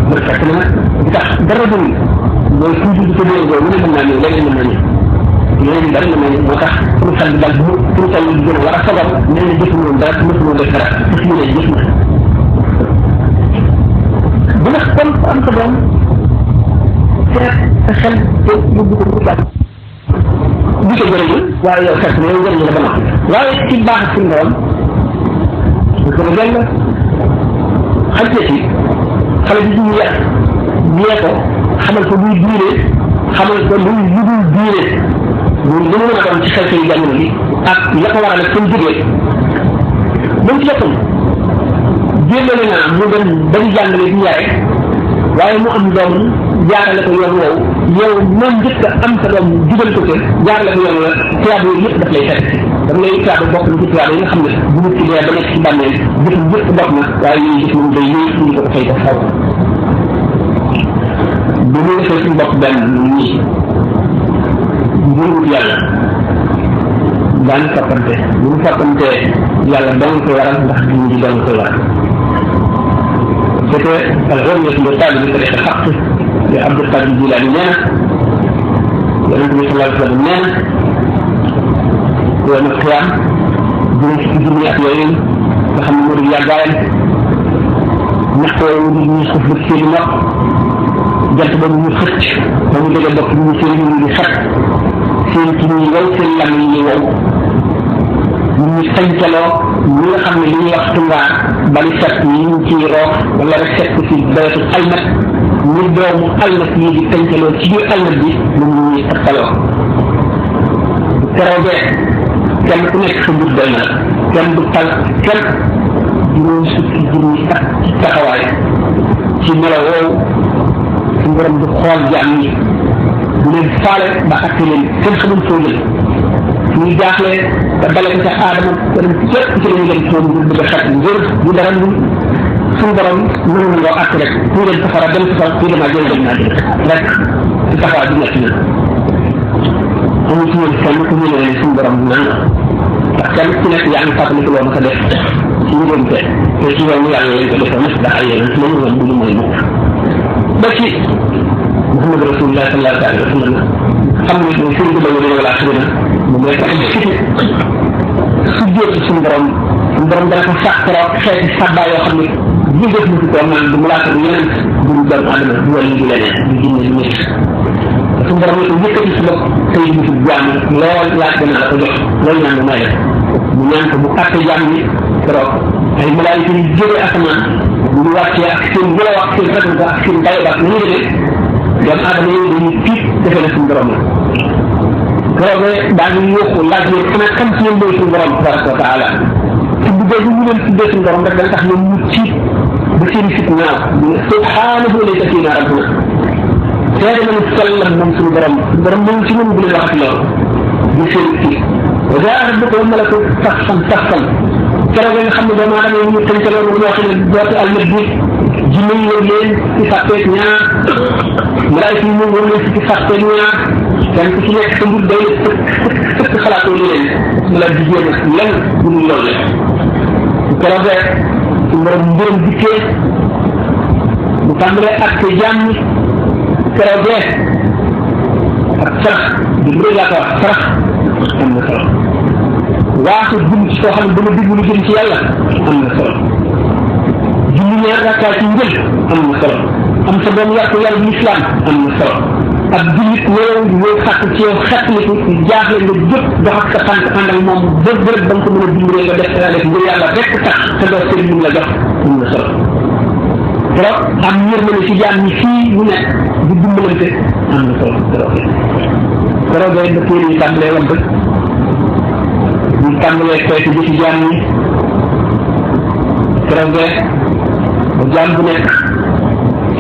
mu fekk na tax dara du mooy suñ dugg ci déggoo mu ne mën naa ñëw léegi mën naa ñëw yeneen bari mën naa ñëw moo tax pour xel bi daal pour xel bi gën a war a sogal nee na jëfu noonu dara mësu noonu def dara te fi mu ne jëf na bu nag kon am sa doom seet sa xel te yóbbu ko bu baax bu ko jërëjëf waaye yow fekk na yow jërëjëf la ba noppi waaye ci baax suñ borom bu ko jël xaj na ci xale bi ñu yàq ñee ko xamal ko luy diine xamal ko luy dul diine loolu li mu mën a doon ci xew yi jamono bi ak la ko waral ak seen jógee moom ci boppam jéemale naa mu dem dañu jàngale di yare waaye mu am doom jaarale ko yoon woowu yow moom njëkk am sa doom jubal ko ca jaarale ko yoon woowu tuyaab yooyu yëpp daf lay fekk dama lay tuyaab bokk na ci tuyaab yi nga xam ne bu nit ki dee ba nekk ci bàmmeel jëf yëpp bokk na waaye yooyu gis moom day yooyu indi ko ko fay ko xaw bu ñu defee suñu bopp benn ñii ngir yàlla daan toppante bu ñu toppante yàlla doon ko waral ndax diñ ji doon ko waral c'était الغرية المرتبطة بطريقة الحق لعبد القادر الجيلاني نانا والنبي صلى الله عليه وسلم نانا يوم القيامة جميع يومين وخم نور اليابان نحو يوسف بالسير الوقت jant ba ñu xëcc ba ñu dëgg bopp ñu seen ñu xat seen ci ñi waw seen lam yi waw ñu sañcaloo ñi nga xam ne li ñuy wax tungaar bali set yi ñu ciy roof wala rek set ko ci bayetu almat ñu doomu almat yi di sañcaloo ci biir almat bi lu ñu ñuy tappaloo bu keroogee kenn ku nekk sa mbir doy na kenn du tal kenn juróom fukki junni at ci taxawaay ci melo woowu suñu borom du xool jaam ñi du leen faale ba atte leen kenn xamul foo jël ñuy jaaxle te dale ko ca aadama wala fépp ci la ñu dem toon ngir bëgg a xet ngir du dara lu suñu borom mën na ngoo atte rek kuy dem safara dem safara kuy demaa jël dem naa jël rek ci taxawaay du nekk na amul ci ñoom kenn ku ñëwee ne suñu borom nan ndax kenn ku nekk yaa ngi fàttaliku loo ma sa def ci ñu doon te ci yoonu yàlla lañ ko defee mas daa ay yeneen lañu woon bu ñu mooy mukk ba ci Muhammad Rasulullah sallallahu alayhi wa sallam xam ne mooy sëriñ bi la wala xirina mu mooy tax su jóot suñu borom dana ko sàkkaroo xeeti sàbbaa yoo xam ne bu def mu ko naan du malaaka du yeneen du doomu adama du wàllu du leneen du jinne du nit suñu borom ne ko yëkkati si bopp tey bisu jàmm lool laaj gën a la ko jox loolu ñaan nga may def mu ñaan ko bu àtte jàmm ni keroog ay malaayika yu jógee asamaan bu ñu wàccee ak seen gëlaw ak seen ragal ak seen dayo ak ñu demee doomu adama yooyu dañuy tiit defee na suñu borom la keroog daa ngi yóbbu laaj leen xanaa xam ci ñoom mooy suñu borom tabaraka wa taala tuddee bu ñu leen tuddee suñu borom rek dana tax ñoom ñu tiit ba seen fit ñaaw subhanahu laysa fiina rabbuna seede nañu sellam moom suñu borom moom ci ñun bu leen waxati loolu di seen tiit wa jaa rabbuka wal malaku saffan saffan keroog nga xam ne doomu aadama yi ñu tënkaloon ñu wax ne dootu almet bi jinne yi wër leen ci fàtteeg ñaar malaayika yi ñu wër leen ci fàtteeg ñaar kenn ku ci nekk sa mbir day fëkk xalaatoo li leen mu la di jéem lan bu ñu loolu la keroog su borom mbiram dikkee mu tàmbalee ak te jàmm keroog ak sarax di mbir laa ko wax sarax am na solo waaxu jëm ci koo xam ne dama diglu lu jëm ci yàlla am na solo julli ñaar rakkaa ci njël am na solo am sa doom yar ko yàlla bu islam am na solo ak jullit ñëw ñëw xàq ci yow xettaliku jaaxle nga jóg dox ak sa tànk ànd ak moom bés bërëb ba nga ko mën a dimbalee nga def ngir yàlla rek tax te doo sëriñ mu la jox am na solo trop am yërmande ci jaam ñi fii ñu nekk di dimbalante am na solo trop ba téere yi tàmbalee woon bëgg ñu tàmbalee koy ci jaam ñi trop ba jaam bu nekk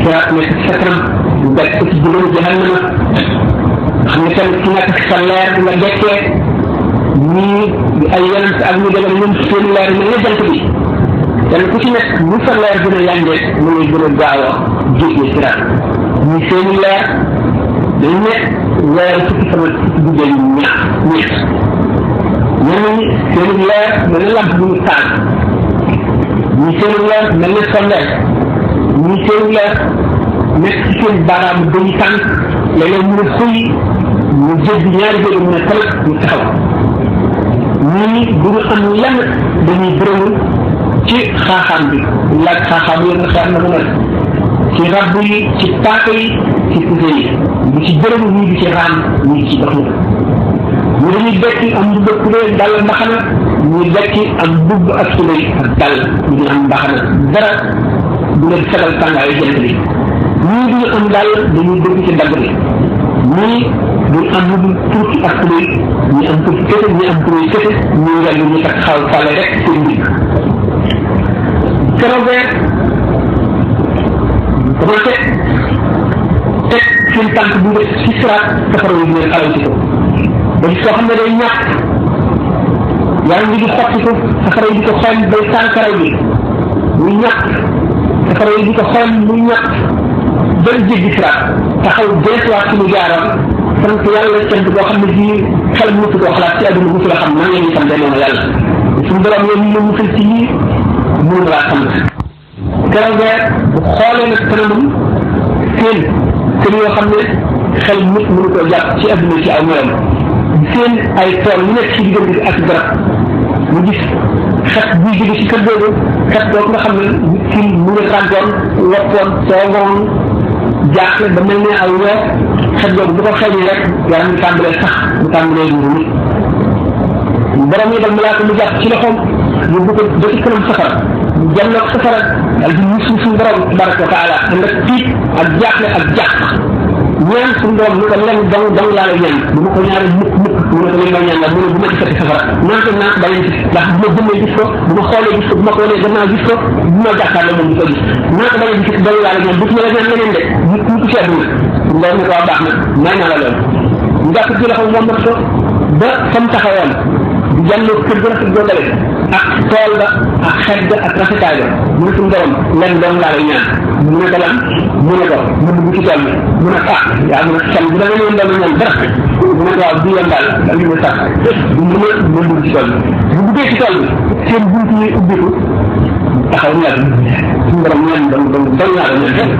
siraat nekk ci sa kanam ñu daj ko ci juróomi jahannama xam ne tamit ci nekk sa leer nga dekkee ñii di ay yonent ak ñu demee ñoom seen leer mel ne jant bi kenn ku ci nekk ñu sa leer gën a yànjee mu ngay gën a gaaw a jógee siraat ñii seen leer dañ ne weer fukki sama fukki guddee yu ñaar ñett ñenn ñi seen leer mel ne lamp bu ñu taal ñii seen leer mel ne sondeel ñii seen leer nekk ci seen baaraamu dañu tànk léeg-léeg ñu ne xuy ñu jéggi ñaari jéego mu ne talat ñu taxaw ñii du ñu am lenn dañuy bërëwul ci xaaxaam bi laaj xaaxaam yi nga xam ne mu mel ci rabb yi ci paaka yi ci puse yi bu ci bërëwul ñii di ci raam ñii ci dox ñu dañuy bekki am mbubb ak tubéy dal mbaxana ñu bekki am mbubb ak tubéy ak dal ñu am mbaxana dara du leen fegal tàngaayu jant bi ñii duñu am daal dañuy dëgg ci dagg bi ñii duñu am lu dul tuuti ak tubéy ñi am tuuti kese ñi am tubéy kese ñii yàgg ñu takk xaw fale rek seen ndig keroog commencé teg seen tànk bu nga ci siraat safara yi leen alaw ci ko ba gis koo xam ne day ñàkk yaa ngi di xotti ko safara yi di ko xool day taal karaw bi muy ñàkk safara yi di ko xool muy ñàkk bal jéggi siraat taxaw deesuwaat ci mu jaaroon sant yàlla cant boo xam ne bii xel mësu koo xalaat ci àdduna mësu la xam nan la ñuy xam danoona yàlla suñu borom yoon ñu musal ci lii mënu laa sant keroog bu xoolee nag kanamam seen yoo xam ne xel nit mënu koo jàpp ci àdduna ci aw melam seen ay tool yu nekk ci diggante bi ak garab mu gis xet buy jóge ci kër googu xet boobu nga xam ne nit ki mu ngi tàngoon woppoon soogoon jaaxle ba mel ne ay weer xet googu bu ko xeeñee rek yaram mu tàmbalee sax mu tàmbalee dund nit borom yi dal malaaka mu jàpp ci loxoom yóbbu ko ba ci kanam safara mu jàlloog safara dal di musu suñu borom tabaraka wa taala ànd ak tiit ak jaaxle ak jàq ñaan suñu borom lu ko lenn dong laa lay ñaan bu ma ko ñaaree mukk mu ne ko li ma ñaan la mu ne bu ma gisati safara naan ko naa baleen gis ndax bu ma jëmee gis ko bu ma xoolee gis ko bu ma ko wanee gannaaw gis ko bu ma jàkkaarloo moom di ko gis naa ko baleen gis dong laa lay ñaan bu ma la ñaan leneen de ñu tuuti ci àdduna loolu ne ko waa baax na may naa la loolu ñu jàpp ci loxo moom ko ba fam taxawoon di jàlloo kër ga rafet googale ak tool ba ak xet ga ak rafetaay ba mu ne suñu borom lenn dong laa lay ñaan mu ne ko lan mu ne ko mu dugg ci tool bi mu ne yaa mu ne xel bu da nga leen doon ñaan dara mu ne ko waaw du yoon daal da li ma sax du mu ne ma dugg ci tool bi bu duggee ci tool bi seen bunt yi ubbiku taxaw ñaan suñu borom ñaan dong laa la ñaan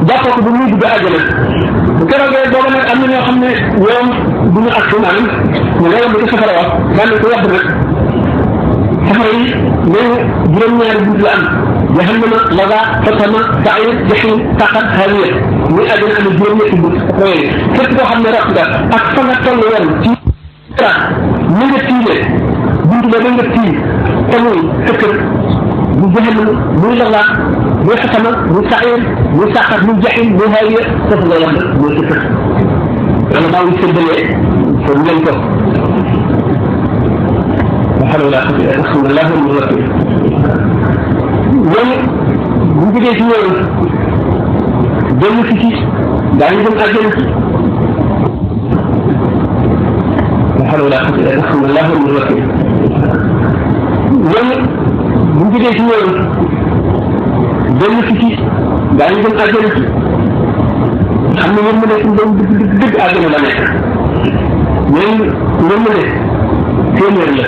jàppoo ko bu muy dugg àjjana bu keroogee booba nag am na ñoo xam ne ñoom du ñu ak maanaam ñu ngay yomb ci safara wax daan ko wax nag safara yi nee juróom-ñaari bunt la am jahannama laza fatama sair jahim taqat hawiya muy àjjana am juróom-ñetti bunt roye képp koo xam ne rab nga ak fa nga toll woon ci tra ni nga tiimee bunt ba nga tiim te muy sa kër muy jahannama muy laza muy fatama muy sair muy taqat muy jahim muy hawiya foofu nga yem mooy sa kër wala maa ngi séddalee foofu ngeen ko وحلو لا خطئ أخذ الله المغفر bu ñu jógee ci ñoom dellu si ci daañu dem àjjana وحلو لا خطئ أخذ الله المغفر bu ñu jógee ci ñoom dellu si ci daañu dem àjjana xam ne ñoom mu ne dëgg àjjana la nekk ñoom mu ne téeméer la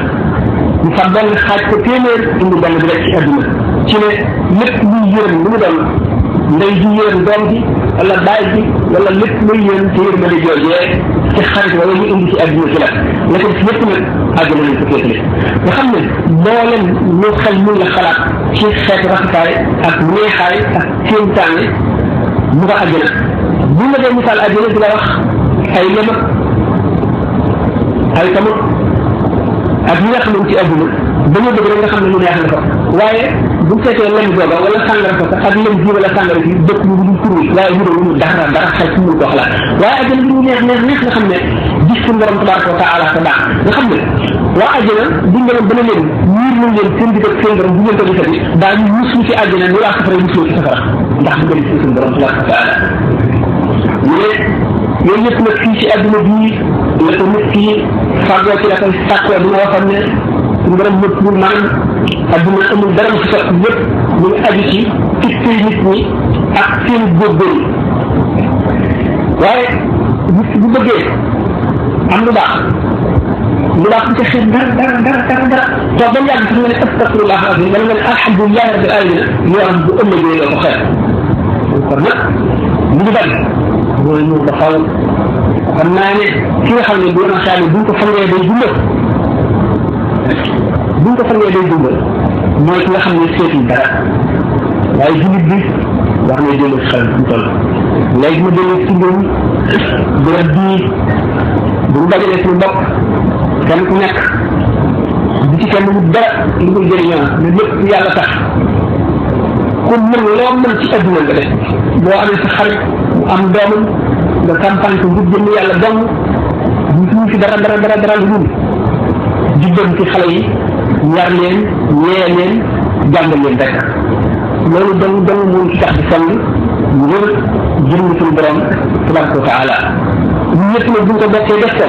ñu fa benn xaaj ko téeméer indi benn bi rek ci àdduna ci ne lépp luy yërëm lu mu doon ndey ji yërëm doom ji wala baay ji wala lépp luy yërëm ci yërmande joojee ci xarit wala ñu indi ci àdduna ci la la ko ci lépp nag àdduna lañ ko féetale nga xam ne mboolem lu xel mun la xalaat ci xeetu rafetaay ak neexaay ak kéemtaane mu nga àdduna bu la dee misaal àdduna di la wax ay lemak ay tamit ak ñi nga xam ne ci àdduna dañoo bëgg rek nga xam ne lu neex la ko waaye bu fekkee lem googa wala sàngara ko ak lem ji wala sàngara ji dëkk ñu du kurul waaye ñu doon ñu dara xel ci mun ko xalaat waaye àjjana bi ñu neex nga xam ne gis suñu borom tabaraka wa taala ko baax nga xam ne waa àjjana buñ demoon ba ne leen ñiir nañ leen seen digg ak seen borom bu ngeen ko gisati daa ñu muslu ci àjjana ñu waa safara muslu ci safara ndax bu gën ci suñu borom tabaraka wa taala ñu ne yooyu yëpp nag fii ci àdduna bii la ko nit ki fàggoo ci la koy sàkkoo dina waxoon ne suñu borom ñëpp pour maanaam àdduna amul dara mu fi sot yëpp ñu ngi aju ci ittey nit ñi ak seen góorgóorlu waaye nit bu bëggee am lu baax bu ca xeet dara toog ba mu yàgg sax nga ne astafirullah azim wala nga ne alhamdulilah rabbil alamin yoo am bu ëllëgee doo ko xeet kon nag mu ngi bari mooy ñu ko xaw xam naa ne ki nga xam ne bu na xaali buñ ko fangee day dundal mooy ki nga xam ne seetul dara waaye jullit bi wax ne dellu xel bu toll léegi ma dellu ci ngëm bërëb bii bu ñu dajalee suñu bopp kenn ku nekk di ci kenn wut dara li koy jëriñoo ne lépp yàlla tax ku mën loo mën ci adduna nga def boo amee sa xarit mu am doomam nga campagne ko ngir jënd yàlla dong ñu fi dara lu dul jubban ci xale yi yar leen ñee leen jàngal leen rek loolu dong moom ci tax di sonn ngir jënd suñu borom tabaraka wa taala ñu ñëpp nag buñ ko bokkee def ko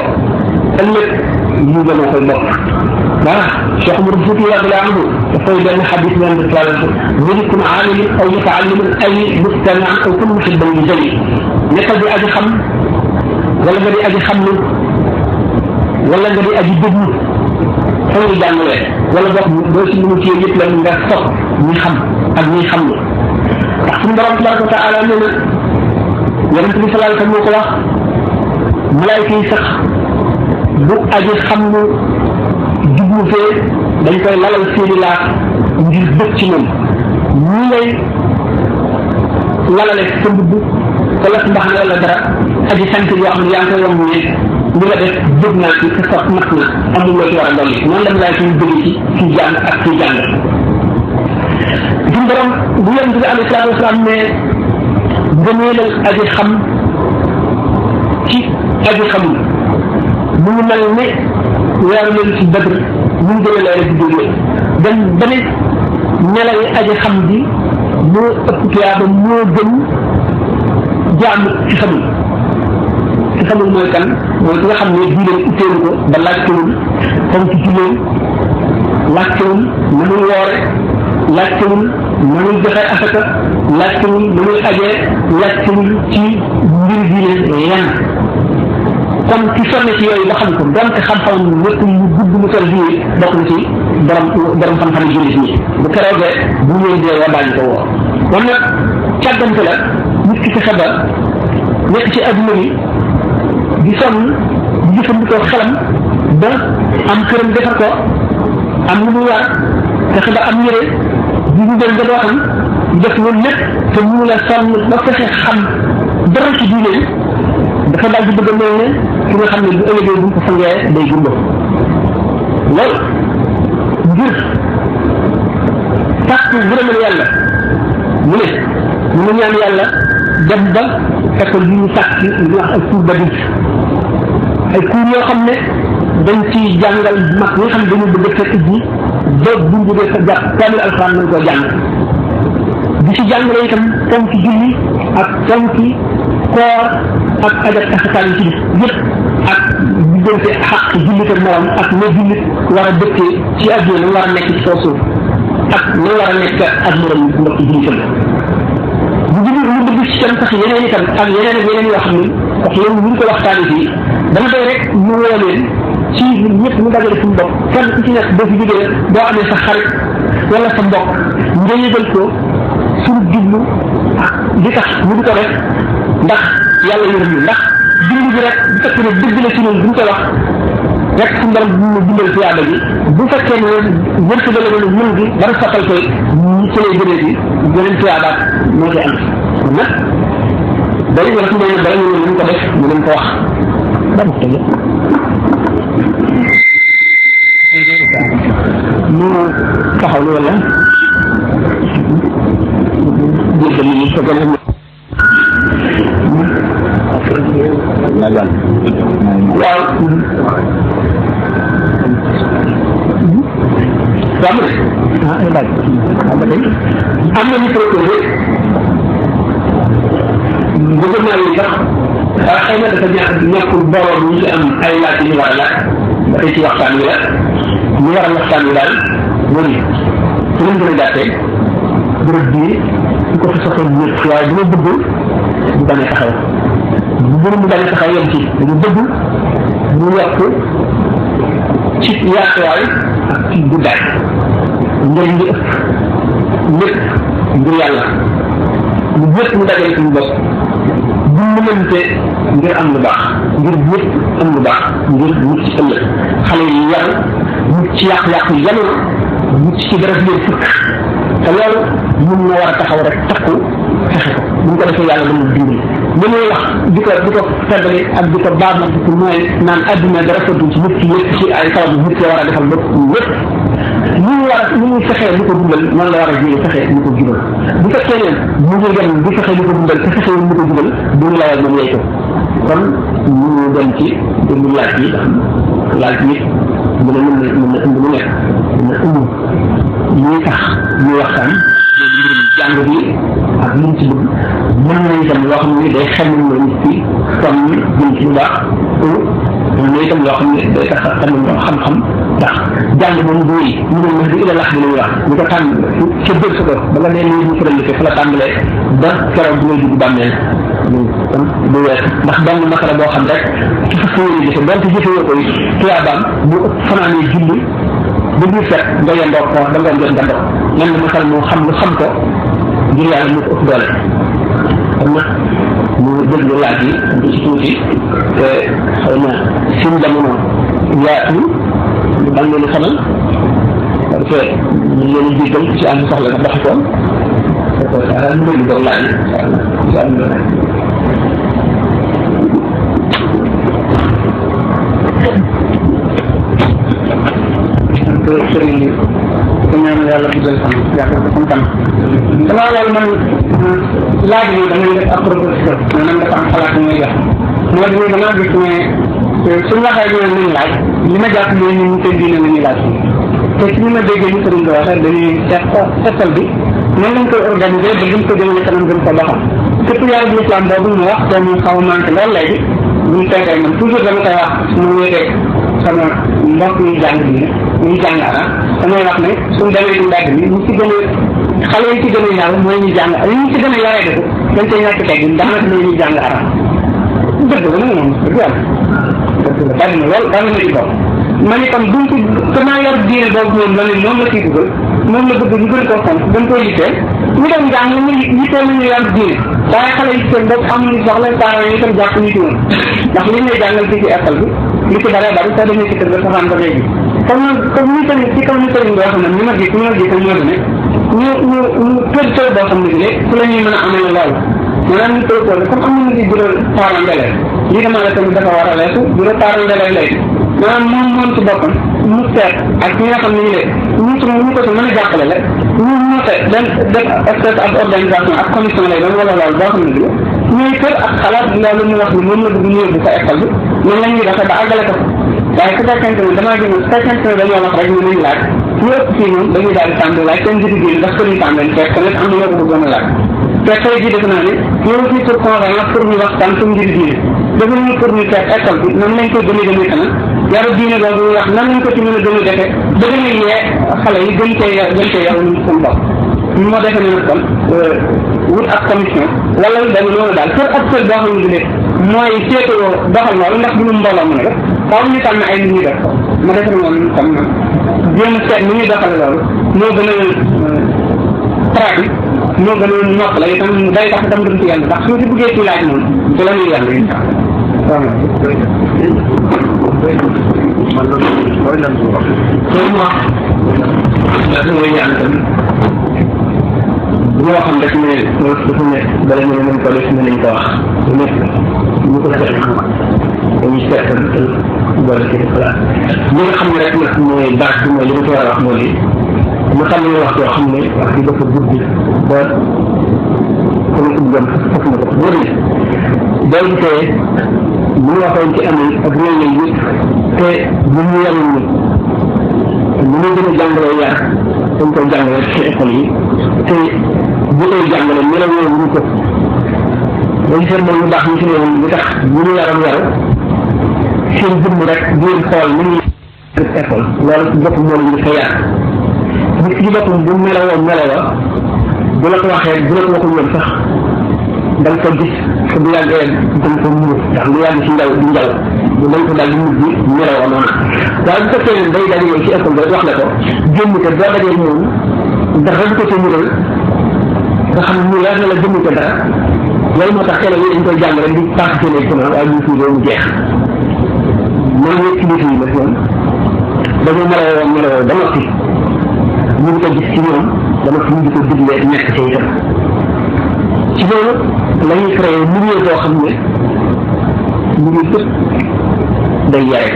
ëllëg ñu gën a koy bokk voilà Cheikh Oumar Fouti radiyallahu anhu dafay benn xadis leen di toile minkum aalimin aw mutaallimin ay mustami'an aw kullu muhibban li jëli nekkal di aji xam wala nga di aji xamlu wala nga di aji déglu fa ngay jàngalee wala boog doo si mënu cee yëpp la nga sopp ñi xam ak ñi xamlu ndax suñu borom tabaraka wa taala nee na yonente bi sallallahu alayhi wa sallam moo ko wax malaayka yi sax bu aji xamlu jublu fee dañ koy lalal seeni laaf ngir bëgg ci moom ñi ngay lalale sa mbubb wala sa mbaxane wala dara aji sant yoo xam ne yaa ngi koy yomb ne li nga def bëgg naa ci sa sot mat na amul loo ci war a dolli noonu la malaayka yi bëgg ci kii jàng ak kii jàng suñu borom bu yonent bi alayhi salaatu wasalaam ne ngëneelal aji xam ci aji xamul mu ngi mel ne weeru leen ci Badr mu ngi gën a leer di jógee dem ba ne nelaw yi aji xam ji moo ëpp tuyaaba moo gën jaamu ci xamul ci xamul mooy kan mooy ki nga xam ne diine utteelu ko ba laajtewul comme ci julleen laajtewul na muy woore laajtewul na muy joxe asaka laajtewul na muy ajee laajtewul ci mbir diine yan kon ci sonne ci yooyu ba xam ko donte xam-xamam nekk lu gudd mu sol bii bokk na ci borom xam-xam yi jullit ñi bu keroogee bu ñëwee dee war daañu ko woo kon nag càggante la nit ki fexe ba nekk ci adduna bi di sonn di jëfandikoo xelam ba am këram defar ko am lu muy war fexe ba am yére di ñu dem ba doo xam def loolu lépp te mënu la sonn ba fexe xam dara ci diine dafa daal di bëgg a mel ne ki nga xam ne bu ëllëgee bu ñu ko fangee day gumba loolu ngir sàkku gërëmal yàlla mu ne ñu ñaan yàlla dem ba école bi ñu sàkk ñu wax ay cours d'adulte ay cours yoo xam ne dañ ci jàngal mag ñi nga xam ne dañu bëgg fekk ji ba buñ jógee sa jàpp kaamil alxuraan nañ koo jàng di ci jàngale itam fonki julli ak fonki koor ak ajak asakaal yi ci bis yëpp ak diggante xaq jullit ak morom ak na jullit war a dëkkee ci àdduna na war a nekk ci kaw suuf ak na war a nekk ak morom mbokk jullitam bu jullit lu bëgg ci tam sax yeneen itam ak yeneen ak yeneen yoo xam ne wax yéen ñu ko waxtaanee fii dama doy rek ñu woo leen ci ñëpp ñu dajale suñu bopp kenn ku ci nekk boo fi jógee boo amee sa xarit wala sa mbokk nga yëgal ko suñu jublu ak li tax ñu di ko def ndax yàlla yërëm ñu ndax dund bi rek bu fekkee ne dëgg la ci ñun bu ñu koy wax rek suñu borom dina dundal ci yàlla bi bu fekkee ne wërsëg la ne mën gi dara soxal koy ñu ci lay gënee bi yeneen tuyaabaat moo ci am nag day wala su may bala ñu ko def ñu leen ko wax dama tëjee ñu taxaw lu wala jéggal ñu ko gën a waaw am na ñu proposé gouvernement yi sax xëy na dafa ñàkkul booloo bu ñu ci am ay laaj yu ñu war a laaj ba tey ci waxtaan wi la ñu war a waxtaan wi daal moo ni su leen gën a gàttee bërëb bii su ko fi soxla ñëpp waaye dina bëgg bu bañ a taxaw bu bëri mu bañ a taxaw yem ci dañu bëgg mu yokk ci yaatuwaay ak ci guddaay njëriñ li ëpp lépp ngir yàlla ñu ñëpp ñu dajale suñu bopp dimbalante ngir am lu baax ngir ñëpp am lu baax ngir mucc ci ëllëg xale yi yar mucc ci yàq-yàq yi jamono mucc ci dara leen fukk te loolu mun na war a taxaw rek takku fexe ko bu ñu ko defee yàlla dana dimbali li muy wax di ko feddali ak di ko baamatu pour mooy naan adduna dara fëddu ci nit ki lépp ci ay sababu nit ki war a defal lépp lépp li muy fexee li ko dundal noonu la war a jëlee fexee li ko jubal bu fekkee ne mu ngi dem di fexee li ko dundal te fexee li ko jubal du ñu layal moom yey ko kon ñu dem ci déglu laaj yi laaj yi mën na indi lu nekk mën na indi ñuy tax ñuy waxtaan mbirum jàng bi ak li ñu ci bëgg mën na itam loo xam ne day xamal na nit ki kon jëm ci lu baax mën na itam loo xam ne day tax xamal nga xam-xam ndax jàng moom du wéy ñu ne wax di ila lax bi la ñuy wax ñu ko tànn ca biir sa ko ba nga nee nii ñu faral di fa la tàmbalee ba keroog bu ngay dugg bàmmeel kon du wees ndax benn masala boo xam rek ci fa sëyee jëfe donte jëfewoo koy tuyaabaam bu ëpp fanaanee julli ba biir set nga yendoo ko da nga jot nga dox ñenn masal moo xam lu xam ko ngir yàlla mu ko ëpp doole kon nag mu déglu laaj yi du ci tuuti te xëy na suñ jamono yaatu ñu bañ leen xamal parce que ñu leen di jéggal ci am soxla nga doxi ko ñu déglu doog laaj yi am sëriñ bi ko ñaan yàlla bu jël xam yaakaar ko xam tam dama loolu man laaj bi da ngay def ab proposition maanaam dafa am xalaat muy jox moo di ne damaa gis ne suñu waxee ñu ne nañ laaj li ma jàpp mooy ñun ñu seen diine la ñuy laaj te ci ni ma déggee ñu sëriñ bi waxee dañuy seetal bi noonu lañ koy organiser ba gën ko jëmale kanam gën ko doxal surtout yàlla bu islam boobu mu wax te mu xaw a manqué lool léegi buñ fekkee man toujours dama koy wax su ma wéetee sama mbokk yi jàng diine ñuy jàng arab damay wax ne suñ demee di mbedd mi ñu ci gën a xale yi ci gën a yàlla mooy ñu jàng ñu ci gën a yaree dëgg dañ koy ñàkk teggin daanaka mooy ñuy jàng arab dëgg la nag moom dëgg yàlla dëgg la bari na lool bari na ci bopp man itam buñ ci comment yor diine boobu moom la ne moom la ciy dugal moom la bëgg ñu gën koo fonk gën koo yitteel ñu dem jàng ñu yitteel nañu yor diine waaye xale yi seen bopp amuñu soxla parents yi itam jàpp ñu ci woon ndax li ñuy jàngal fii ci école bi li ci bare bari soo demee ci kër ga saxaan ko léegi comme ñu tamit ci kaw ñu sëriñ boo xam ne ñu ma gis moo di ne ñu kër boo xam ne bi léegi fu la ñuy mën a amee loolu maanaam ñu tëj comme am nañu ci bureau parent d'élève lii dama la tamit dafa war a leesu bureau parent d'élève léegi maanaam moom ci boppam mu seet ak ñi nga xam ne ñu ko si mën a jàppale la ñu ñoote den def espèce ab organisation ak commission lay doon wala loolu boo xam ne bi ñooy kër ak xalaat loolu ñu wax ne moom la bëgg ñu yóbbu sa école bi noonu la ñuy defee ba àggale ko waaye su fekkente ne damaa gën a fekkente ne dañoo wax rek ñu nañ laaj ñu ëpp fii moom dañuy daal di tàmbali laaj seen jiitu génn ndax sëriñ tàmbali fekk tamit am na ñoo ko bëggoon a laaj te tey jii defe naa ne ñoo fii pour conférence pour ñu waxtaan suñu njëriñ diine dafa ñu pour ñu seet école bi nan lañ koy gën a gënee kanam yaru diine boobu ñu wax nan lañ ko ci mën a gën a defee ba gën a yee xale yi gën cee yaru ñu seen bopp ñu moo defee ne nag kon wut ak commission wala dañu noonu daal kër ak kër boo xam ne mooy seetoo doxal loolu ndax bu ñu mbooloo mën a def xaw ñu tànn ay nit ñuy def ko ma defe ne moom tam jéem a seet ni ñuy doxale loolu moo gën a pratique moo gën a nopp la itam day tax itam dëgg ci yàlla ndax suñu si buggee ci laaj moom ci la ñuy yàlla incha allah man loolu mooy lan bu wax loolu wax dafa ngay ñaan tamit bu ñoo xam rek ne dafa nekk bala ñu ne nañ ko def ne nañ ko wax bu nekk ñu ko defee xam dañuy seetal boole ci xalaat li nga xam ne rek nag mooy baax bi mooy li ma ci war a wax moo di ma xam ne wax yoo xam ne wax di dafa guddi ba kon ko bëggoon foofu na ko boo ne day gisee bu ñu waxoon ci amee ak réew yi yëpp te bu ñu yarul ni ñu gën a jàngalee yar dañ koy jàngale ci école yi te bu koy jàngale melaw ñu ko dañ seen moom lu baax ñu si ne woon lu tax bu ñu yaram yaru seen jëmm rek biir xool ni ñuy école loolu ci bopp moo ñu fa yar nit ci boppam bu melawoo melawa bu la ko waxee bu la ko waxul woon sax da nga ko gis te bu yàggee da nga ko muur ndax lu yàgg ci ndaw di ndaw bu dañ ko daal di mujj melawoo noonu waaye bu fekkee ne day daje ci école bi wax la ko génn te boo dajee moom ndax dañ ko ca mural nga xam ne ñu leer na la jëmm ko dara loolu moo tax xelal yi dañ koy jàng rek di passé les comment waaye ñu fii mu jeex man ñëpp ci nit yi la ñoom dañoo melawoo ba noppi ñu ngi ko gis ci ñoom dama fi ñu di ko diglee nekk ci itam ci loolu la ñuy créé milieu boo xam ne milieu bépp day yare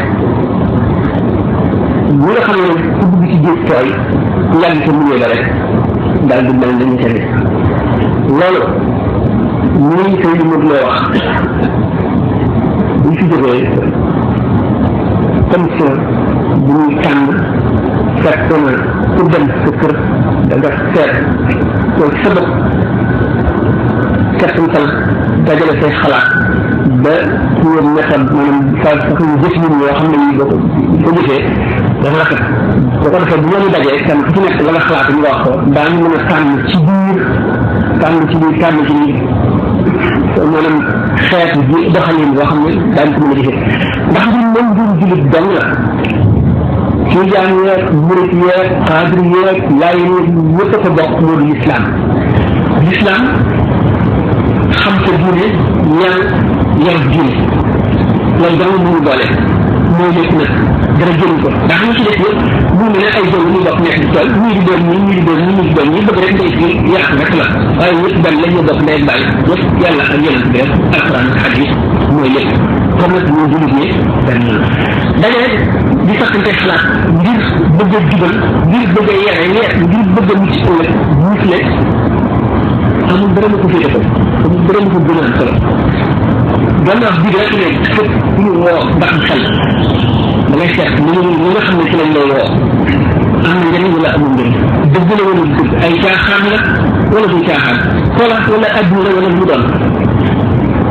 ñi nga xam ne ku dugg ci géej tooy ku yàgg sa milieu la rek daal di mel nañu tamit loolu ñuy koy li mëg loo wax buñ fi jógee commission bu ñuy tànn fekk na ku dem sa kër da nga seet loolu sa bopp settantal dajale say xalaat ba ci wër méthode maanaam sa sax ñu jëf ñun yoo xam ne yi boo ko jëfee dafa rafet boo ko defee bu ñoo dajee kenn ku ci nekk la nga xalaat ñu wax ko daañu mën a tànn ci biir maanaam xeet bi doxalin boo xam ne daañu ko mën a jëfee ndax ñun même duñ jullit dong la tijaan yeeg murit yeeg xaadir yeeg laay ñëpp a ko bokk moo di l'islam xam sa diine ñaan yar diine loolu dama mënu boole moo lépp nag dara jëriñ ko ndax ñu ci def yëpp mu ne ay jëw ñu bokk nekk di tool ñii di doon ñii di doon ñii bëgg rek ndey ci yàq rek la waaye ñëpp benn la ñu bokk ndey bàyyi yëpp yàlla ak yonent bi rek alquran ak hadis mooy lépp comme nag ñu jullit ñi benn la dañu rek di sakkante xalaat ngir bëgg a jubal ngir bëgg a yare ngir bëgg a mucc ëllëg musle amul dara ko féete ko amul dara ko gën a solo gannaaw bi rek ne képp ku ñu woo ndax xel da ngay seet li nga xam ne ci lañ lay woo am na njëriñ wala amul njëriñ dëgg la wala dëgg ay caaxaan la wala du caaxaan xoolaat wala adduna wala lu doon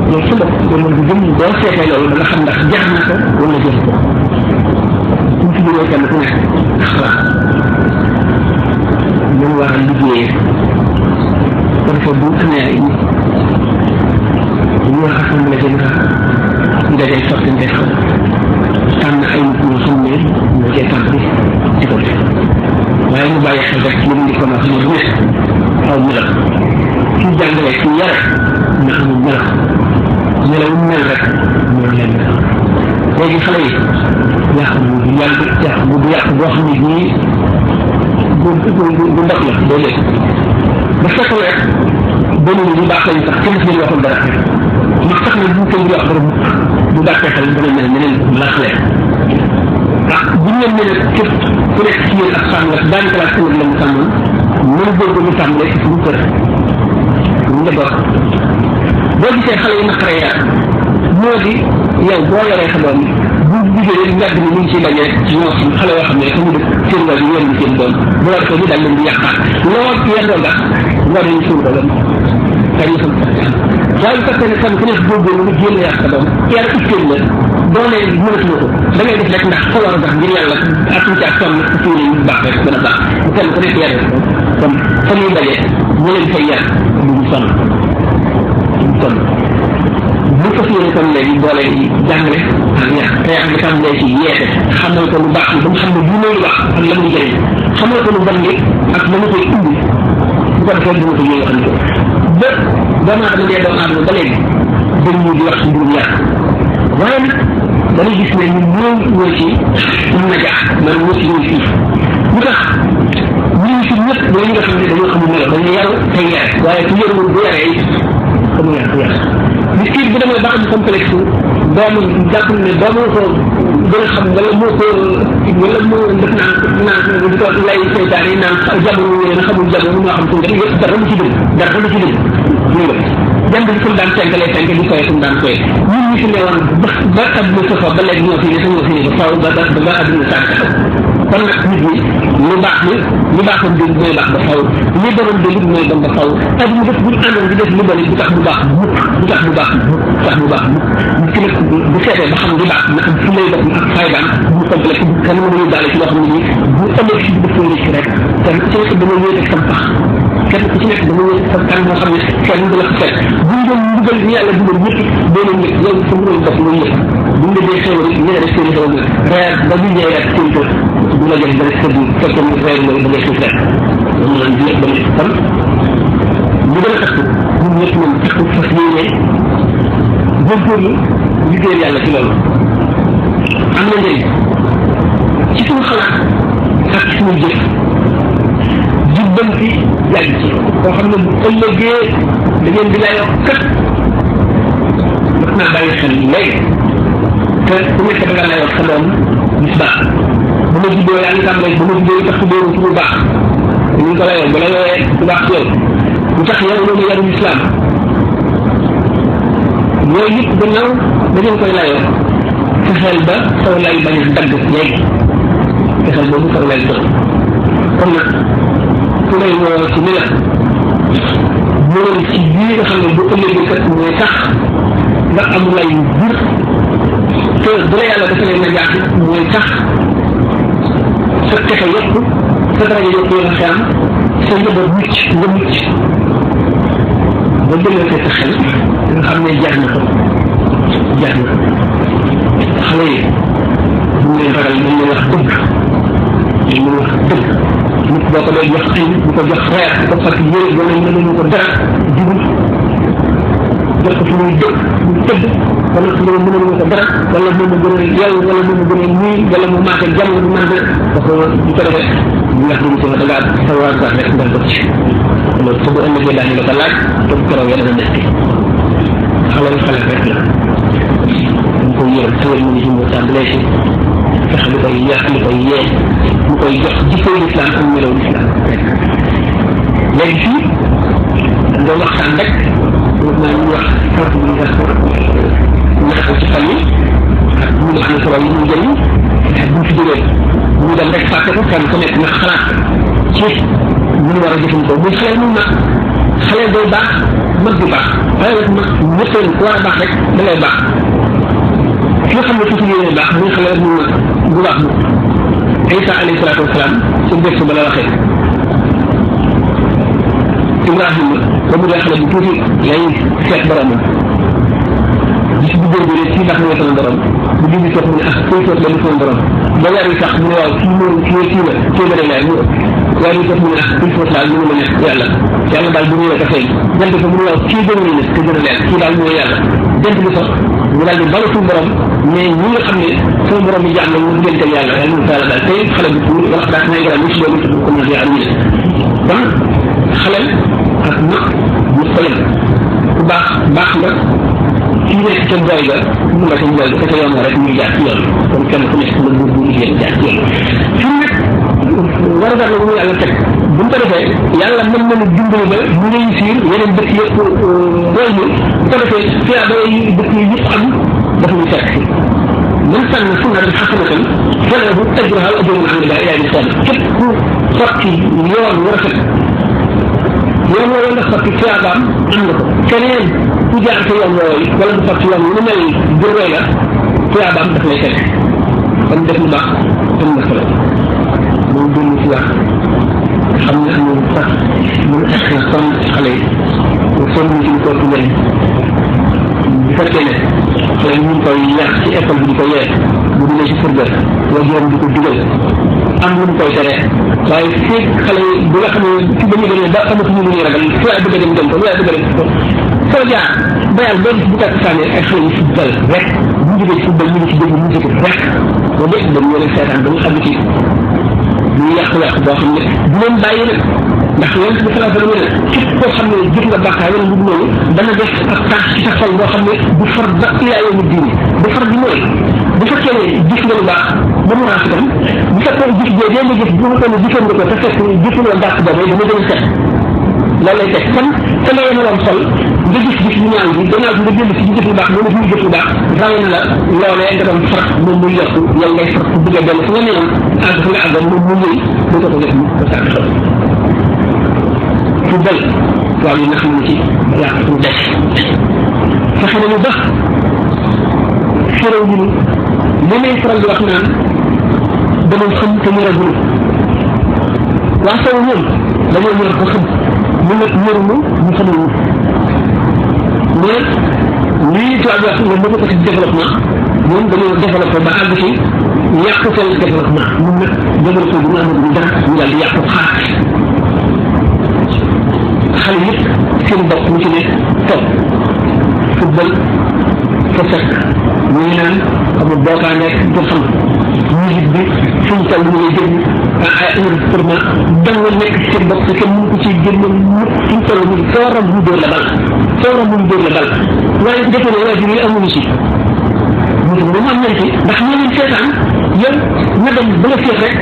loolu sa bopp loolu bu jëm boo seetee loolu da nga xam ndax jar na ko wala jëf ko suñ ci jógee kenn ku nekk xalaat ñu war a liggéeyee ko defee bu amee ay nit ñu wax assemblée générale ñu dajay sottante xam tànn ay nit ñoo xam ne ñoo cee tànn bi di ko def waaye ñu bàyyi xel rek li mu di ko wax ne bu nekk aw melax kii jàngale kii yare na amul melax melaw mel rek moo leen léegi xale yi yàq bu yàq bu yàq boo xam ne bii bu ndox la doo léegi ba fekk rek benn ni ñu baax lañu sax kenn si waxul dara ndax sax na bu koy wax dara bu gàttee xel dana mel neneen laxle ah bu ñu leen ne nag képp ku nekk ci yéen ak sàmm la daañu ko laaj ëllëg la mu sàmmoon mën góor ñu sàmm rek ci suñu kër ñu nga bokk boo gisee xale yi naqare yaa moo di yow boo yoree sa doom bu jigéen mbedd mi ñu ngi ciy daje ñoo xam xale yoo xam ne fa mu dëkk seen waa ji yoon seen doom bu la defee ñu daal leen di yàqaat lool yendoo nga nga dañu suul ko doom dañu xam waaye bu fekkee ne tam ku nekk góorgóorlu nga génn yàq sa doom yàlla itteel la doo ne mënatuma ko da ngay def rek ndax fa war a tax ngir yàlla atum ci ak sonn ci ñu baax rek gën a baax bu kenn ku nekk yàlla kon fa ñuy daje ñu leen fay yàq du ñu sonn kon bu ko fiiree kon léegi boole jàngale ak yàq te yàq bi tàmbalee ci yeete xamal ko lu baax ba mu xam ne du loolu wax ak la muy jëriñ xamal ko lu bon li ak la mu koy indi bu ko defee dina ko ñëw xam ko ba doomu aadama dee doomu aadama ba léegi dañ ñu di wax ci mbirum yàq waaye nag dañuy gis ne ñun ñoo ci na jaax man ñoo ci ñëw fii lu tax ñun si ñëpp mooy ñi nga xam ne dañoo xamul melo dañu yaru te yare waaye ku yarul bu yaree xamul yar ku yar nit kii bu demee ba am complexe doomu jàpp ne doomu ko gën a xam wala moo ko wala moo def naan di ko lay seytaan yi naan jamono yooyu xamul jamono ñoo xam suñu yëpp dara lu ci dëgg dara lu ci dëgg ñu nga jàng bi fu daan tenkalee tenk di koy fu daan koy ñun ñu fi newoon ba àdduna safa ba léegi ñoo fi ne sañoo fi ne ba faaw ba àdduna sànq kon nag nit ñi lu baax li baaxoon dégg mooy baax ba faaw li doon dégg mooy dem ba faaw àdduna def bu ñu àndoon di def lu bon du tax bu baax mukk du tax bu baax mukk tax bu baax mukk nit ki nag bu seetee ba xam li baax na am fu lay def ak faydaam bu complexe bu kan mën a yóbbaale ci loo xam ne nii bu ëllëg si def koy ci rek kenn ku ci nekk dama wéet ak sam pax kenn ku ci nekk dama wéet ak sam kan moo xam ne kenn du la ko fekk bu ñu doon mbugal ni yàlla dugal ñëpp doo leen yëpp yow sa mbugal bopp nga yëpp bu ñu dee xew rek ñu def seen xew reer ba ñu ñëw rek seen kër du la jël dara kër gi fekkee mu reer nga da ngay xiif rek moom la ñu yëpp ba nekk kon ñu gën a takku ñun ñëpp ñoom takku fas yéene góorgóorlu liggéeyal yàlla ci loolu am na njëriñ ci suñu xalaat ak ci suñu jëf jubbanti yàgg ci koo xam ne bu ëllëgee da ngeen di layoo kat mat naa bàyyi xel léegi te ku nekk da nga layoo sa doom gis baax ba ma juddoo yaa ngi tàmbalee ba ma juddoo tax tuddoo ci lu baax ñu ko layoo ba la yooyee lu baax ci yow lu tax yow loolu yarum islam yooyu yëpp gannaaw da ngeen koy layoo fexeel ba saw lay bañ a dagg léegi fexeel boobu saw lay doon kon nag ku lay woo ci ne la ñëwal ci bii nga xam ne bu ëllëgee kat mooy tax nga am lay bir te bu la yàlla dafa leen na jaax mooy tax sa texe yokk sa daraja yokk yoon xam sa njaboot mucc nga mucc ba jëlee sa xel nga xam ne jar na ko xale yi bu ñu leen ragal dañ leen wax dëgg nit boo ko doon jox ay nit bu ko jox reer bu ko fàtt yére wala mënuñu ko dara jubul jox ko fu muy dëkk mu tëdd wala fu muy mënuñu ko dara wala moom mu gën a yow wala moom mu gën a nii wala mu maate jàmm du man de dafa bu ko defee ñu wax ñu ci da ngaa sa waa sax rek nga ko ci loolu su bu ëllëgee daañu la ko laaj te bu keroog yàlla dana nekk xale rek la dañ koy yërëm tëwal mu ngi ci mu tàmbalee ci fexe lu koy yàq lu koy yee lu koy jox jikkoy lislaam ak melaw lislaam rek léegi fii doon waxtaan rek maa ngi wax sensibilisation ñaata ci xel yi ak ñu ngi am solo yi ñu jëriñ ak bu ñu fi jógee ñu dem rek fàtte ko kenn ku nekk nga xalaat ci ñu war a jëfandikoo muy xale muy mag xale day baax mag di baax waaye nag mag ñëppeen ku war a baax rek da ngay baax ki nga xam ne tuuti yéene baax muy xale rek muy mag bu baax bu Isa alayhi salaatu wasalaam ci gëstu ba la waxee Ibrahima ba mu dee xale bu tuuti lay seet boromam gis bu góorgóoree kii ndax mooy sama borom bu dindi seet mu ne ah koy seet la lu sama borom ba weer wi sax mu ne waaw kii moom kii la téeméeri leer mu weer wi sax mu ne ah il faut daal ñu ma nekk yàlla yàlla daal bu ñëwee ka feeñ jant fa mu ne waaw kii gën a nekk te gën a leer kii daal mooy yàlla jant bi sax ñu daal di balu suñu borom mais ñi nga xam ne suñu borom bi jaam la ñu digganteeg yàlla yàlla ñu yàlla daal tey xale bu tuur wax daal nay garam ñu si doon tudd ko ñu am ñu kon xale ak mag ñu ko yem ku baax baax nga kii nekk ca mbooy ga mu nga ca mbooy ga ka ca yoon rek muy jaar ci yoon kon kenn ku nekk la buur bu liggéey jaar ci yoon fi nag war a dar la mu yàlla teg bu ñu ko defee yàlla mën na dimbali ba mu réussir yeneen dëkk yëpp roy ñu bu ko defee fiyaaba yi dëkk yi yëpp am dafa ñu fekk man sànn sunnatan xasanatan falahu ajruha wa ajru man amila ila yawmi alqiyama képp ku sotti yoon wu rafet yoon woowu nga sotti fiyaabaam am na ko keneen ku jaar sa yoon woowu wala du sotti yoon lu mel du roy la fiyaabaam daf lay fekk kon def lu baax am na solo moom gën ci wax xam ne amul sax lu sonn ci xale yi sonn ci lu ko njëriñ bu fekkee ne xale yi ñu ngi koy yàq ci école bi di ko yee bu dina ci kër ga wajuram di ko dugal am lu mu koy tere waaye fii xale yi bu nga xam ne ci ba ñu demee ba amatuñu lu ñuy ragal fu waay bëgg a dem dem ko waay bëgg a dem ko foo jaar bayal benn bu tàkk sànni ay xale yi football rek bu ñu jógee football ñu ngi ci dégg musique rek ba lépp dañu leen seetaan ba ñu xam ci ñu yàq-yàq boo xam ne du leen bàyyi nag ndax yonent bi sallallahu alayhi wa sallam ne képp koo xam ne jëf nga bàkkaar wala lu noonu dana def ak tànk ci sa xol boo xam ne du far ba ilaa yawmi diin du far bi mooy bu fekkee ne gis nga lu baax ba mu raas itam bu fekkee gis boo dee nga gis bu fekkee ne gisoon nga ko te fekk gisuloo dàq boobu dama gën a set loolu lay teg kon te nga yemaloon xol nga gis bu ñaaw bi gannaaw bi nga jënd ci jëf lu baax loolu fi jëf lu baax rawe na la loolee nga doon far moom muy yokku yow ngay far ku bëgg a dellu fu nga newoon àgg fu nga àggoon moom mu ñëw du ko def ko sàkk xol fu bël waaw yi nga xam ne ci yàq suñu def fexe nañu ba xerew ñu li may faral di wax naan danañ xam te ñoragul waa sow ñoom dañoo ñor ko xam mu nag ñorunu ñu xamul mais lii tubaab wax nga bëgg ko ci développement ñoom dañoo développé ba àgg ci yàq seen développement mun nag développé bu ñu amagul dara ñu daal di yàq xaar xale yëpp seen bopp mu ci ne toog football fa fekk ñu ngi naan amul bookaa nekk du xam musique bi fuñ toll ñu ngay dégg ay enregistrement danga nekk ci seen bopp te kenn mënu ko ci génn ñëpp fuñ toll ñu foo ram ñu dóor la bal foo ram ñu dóor la bal waaye defe ne waajur yi amuñu ci musique moom am nañ ci ndax ñoo leen seetaan yow nga dem ba nga seet rek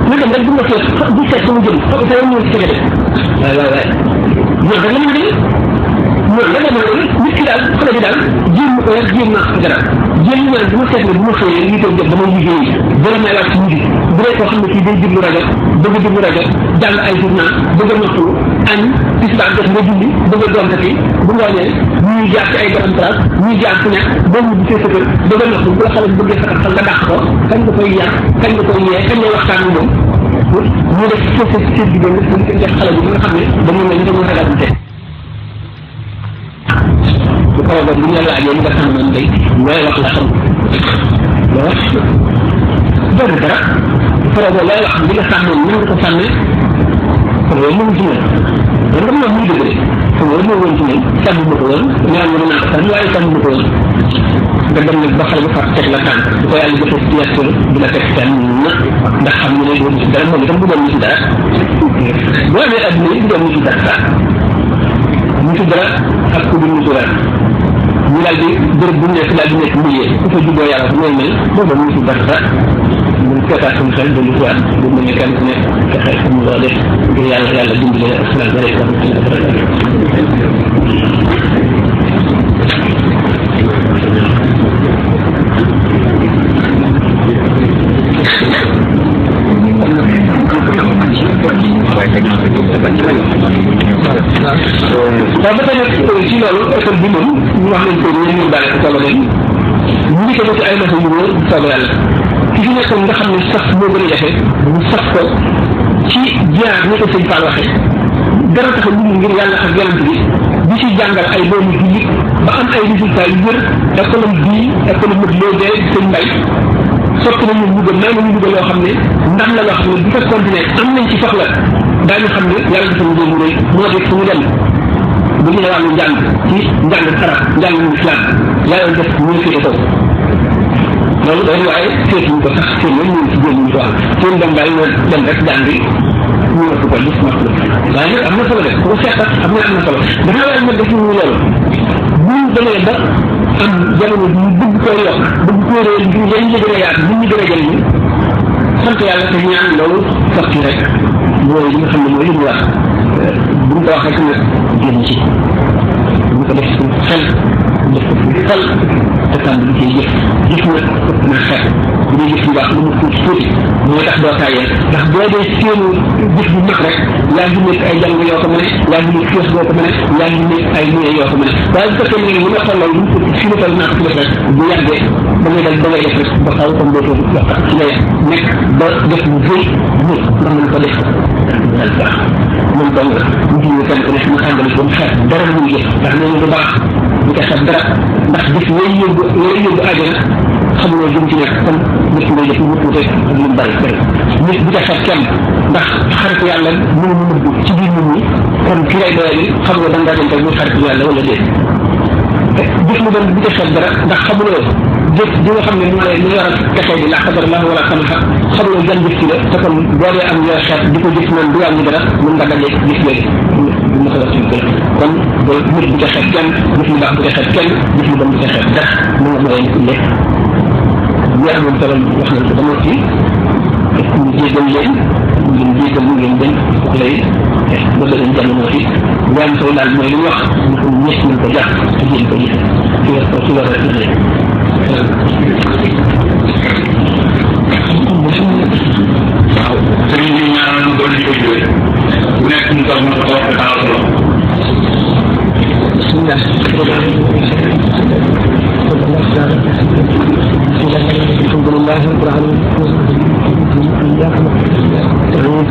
nga dem rek bu nga seet bu seet sama jëm fa sa yoon ñëw ci fekk def waay waay waay ñoom rek la ñu dégg ñoom rek la ñu nit ki daal xale bi daal jéem ko yar jéem naa ko dara jéem naa bu ma seet ne bu ma xëyee lii toog jot damay liggéey bala may wàcc midi bu dee koo xam ne kii day déglu rajo bëgg a déglu rajo jàng ay journal bëgg a noppalu añ tisbaar def nga julli bëgg a doomtati bu ngoonee ñuy jaar ci ay garam place ñuy jaar fu nekk boo mu gisee sa kër bëgg a noppalu bu la xale bi bëggee sa xel nga dàq ko kañ nga koy yar kañ nga koy yee kañ lay waxtaan ak moom ñu def foofu ci seen diggante pour ñu def xale bi nga xam ne dañu ne ñu dañu ragalante bu ko waxee bu ñu la laajee nga xam ne day looy wax la xam loolu dara projet looy wax li nga sàmmoon mën nga ko sàmmee kon yooyu mënu ci mel man dama muy dëgg de kon yooyu moo woon ci mel sàmm ma ko woon ñaan ñu naa ko sàmm waaye sàmm ma ko woon nga dem nag ba xale bi far teg la tànk bu ko yàlla defee situation di la teg fenn ndax xam nga ne doon ci dara moom itam du doon ci dara boo amee adduna yi du doon ci dara ñu ci dara ak ku dul ñu dara ñu daal di bërëb bu nekk daal di nekk mbiyee ku fa juddoo yàlla bu mooy mel booba ñu ci dara seetaat suñu xel dañu ko waat bu mel ne kenn ku nekk fexe mu loo def ngir yàlla dimbali asalaamaaleykum wa rahmatulah. waaw ba tey nag ci loolu école bi moom ñu wax nañ ko ñu daal ko solo leen ñu ngi ko ci ay loxo yu wóor solo yàlla ki fi nekkoon nga xam ne sax moo gën a jafe ñu sax ko ci jaar ni ko sëñ Fall waxee dara tax lu mu ngir yàlla ak yonent bi di ci jàngal ay doomu jullit ba am ay résultats yu wër école bii école mët loo dee sëñ Mbay sotti nañu ñu gën may nañu ñu loo xam ne ndam la loo xam ne bu fekk continuer am nañ ci soxla daañu xam ne yàlla dafa ñu mu rëy moo di fu ñu dem bu ñu ne wàllu njàng ci njàng arab njàng islam yàlla def ñu féete kaw loolu day waaye féetuñu ko sax seen yoon ñu ci jéem ñu ko am seen dem bàyyi ñoo dem rek jàng bi ñu ëpp ko gis wax la waaye nag am na solo de ku ko seetat am na solo dafa waaye nag def ñu loolu bu ñu demee ba am jamono bi ñu bëgg koo yokk bëgg koo réer ngir yéen ñi gën a yaatu nit ñi gën a jëriñu sant yàlla te ñaan loolu sotti rek mooy li nga xam ne mooy li ñu wax bu ñu ko waxee tamit génn ci bu ko def suñ xel def ko suñ xel te tàmbali ciy jëf nag ëpp na xel bu dee jëf bu baax lu mu tuuti mooy tax doo tàyyee ndax boo dee séenu jëf bu mag rek yaa ngi nekk ay jàng yoo ko mën yaa ngi nekk fies boo ko mën yaa ngi nekk ay moyens yoo ko mën waaye bu fekkee ne li nga tolloo lu mu fi mu toll naa ko ci def rek bu yàggee da ngay dal da ngay def rek ba xaw comme dootoo yokkat ci ngay nekk ba def lu rëy ñu nga mën ko def dal baax moom dong la ñu ngi kenn ku ne mu àndal ba mu xeet dara lu muy jëf ndax nee du baax bu ko xeet dara ndax jëf yooyu yóbbu àjjana xamuloo jëm ci nekk kon nit ngay def mu tuute ak lu bari bari nit bu ko xeet kenn ndax xaritu yàlla mënu mu nëbb ci biir nit ñi kon ki lay doyal xam nga da ngaa dem muy xaritu yàlla wala déet jëf lu doon bu ko xeet dara ndax xamuloo jëf di nga xam ne moo lay war a texee di la xadar la wala samaxa xamuloo gan jëf ci la te kon boo dee am yoo xeet di ko jëf noonu du wàññi dara mën nga daje jëf yooyu ma ko wax ci ko kon nit bu ko xeet kenn jëf lu baax bu ko xeet kenn jëf lu bon bu ko xeet dara mu nga mooy lépp ñi amoon solo wax nañ ko dama ci ñu jégal leen ngeen jégal ñu ngeen dem lay ba beneen jamono fi ñaan solo daal mooy li ñu wax ñu ko ñees nañ ko jàpp te jéem ko gis ci war rek la waaw sëriñ bi ñaanal ñu doon di ko jóge bu nekk ñu toog ñu ko wax te taxaw solo bismillah الحمد لله رب العالمين إياك نستعين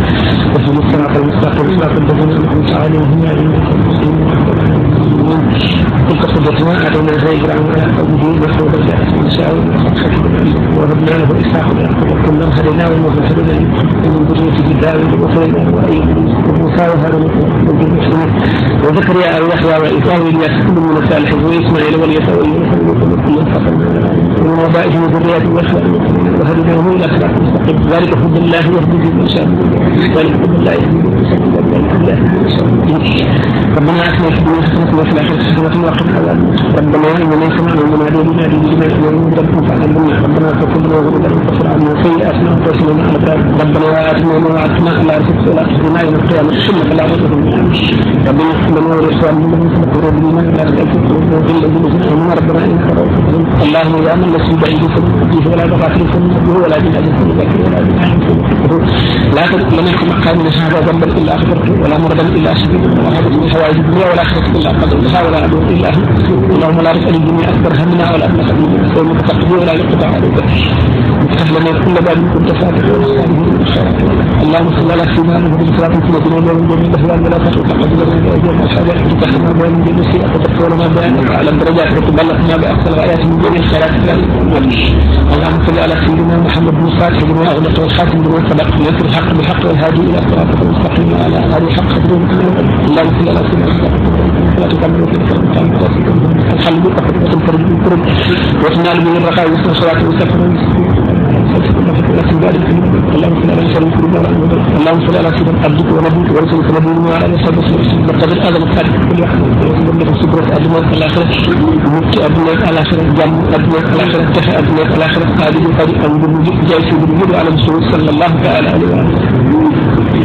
واهدنا الصراط المستقيم صراط الذين أنعمت عليهم غير المغضوب عليهم تلك قدرتنا آتينا غير عن قومه محمود من شاء وهبنا له إسحاق ويعقوب كلا هدينا ومهتدنا من ذريته داود وسليمان وأيوب وموسى وهارون والمسلمين وزكريا ويحيى وإسحاق وإلياس كل من الصالحين وإسماعيل واليسع ويونس وكل فضلنا ومن وبائهم ذريات وهديناهم إلى صراط مستقيم ذلك فضل الله يهدي من شاء ذلك فضل الله يهدي من شاء ربنا آتنا في الدنيا حسنة وفي الآخرة حسنة وقنا عذاب ربنا إننا سمعنا مناديا ينادي بالإيمان أن آمنوا بربكم فآمنا ربنا فاغفر لنا وذنوبنا وكفر عنا سيئاتنا وتوفنا مع الأبرار ربنا وآتنا ما وعدتنا على رسلك ولا تخزنا يوم القيامة إنك لا تخلف الميعاد ربنا اغفر لنا ولإخواننا الذين سبقونا بالإيمان ولا تجعل في قلوبنا غلا للذين آمنوا ربنا إنك رؤوف رحيم اللهم يا من لست بعيد فنجيه ولا بغافل فنجيه ولا بالأجل فنذكر ولا بالأحم فنذكره لا تدع لنا في مقامنا هذا ذنبا إلا غفرته ولا مرضا إلا شفيته ولا حاجة من حوائج الدنيا والآخرة إلا قضيتها ولا عدو إلا أهل اللهم لا تجعل الدنيا أكبر همنا ولا أبلغ همنا ويومك تقضي ولا يقضى عليك وافتح لنا كل باب كنت فاتح ونستعينه من الخيرات اللهم صل على سيدنا محمد صلاة في نبينا ومن جميع الأهوال ولا تخلق قدر من أجل الحاجات تتحمل بها من جميع السيئة وتغفر لنا بأنك على الدرجات وتبلغنا بأقصى الغايات من جميع الخيرات اللهم صل على سيدنا محمد بن صالح بن أغلق والخاتم بن صدق يسر الحق بالحق والهادي إلى صراطك المستقيم وعلى آله حق قدره اللهم صل على سيدنا محمد لا تكمل في الحل بالقدر وتنفرد بالكرم وتنال من الرخاء وسط الصلاة والسلام اللهم صل على شريك له اللهم صل على سيدنا عبدك ونبيك ورسولك نبينا وعلى اله وصحبه وسلم لقد اعظم الخالق كل واحد من سبرة ادنى الاخره مكي ادنى الاخره جم ادنى الاخره تخي ادنى الاخره قادم قادم امر جاي سيدنا على رسول صلى الله تعالى عليه وسلم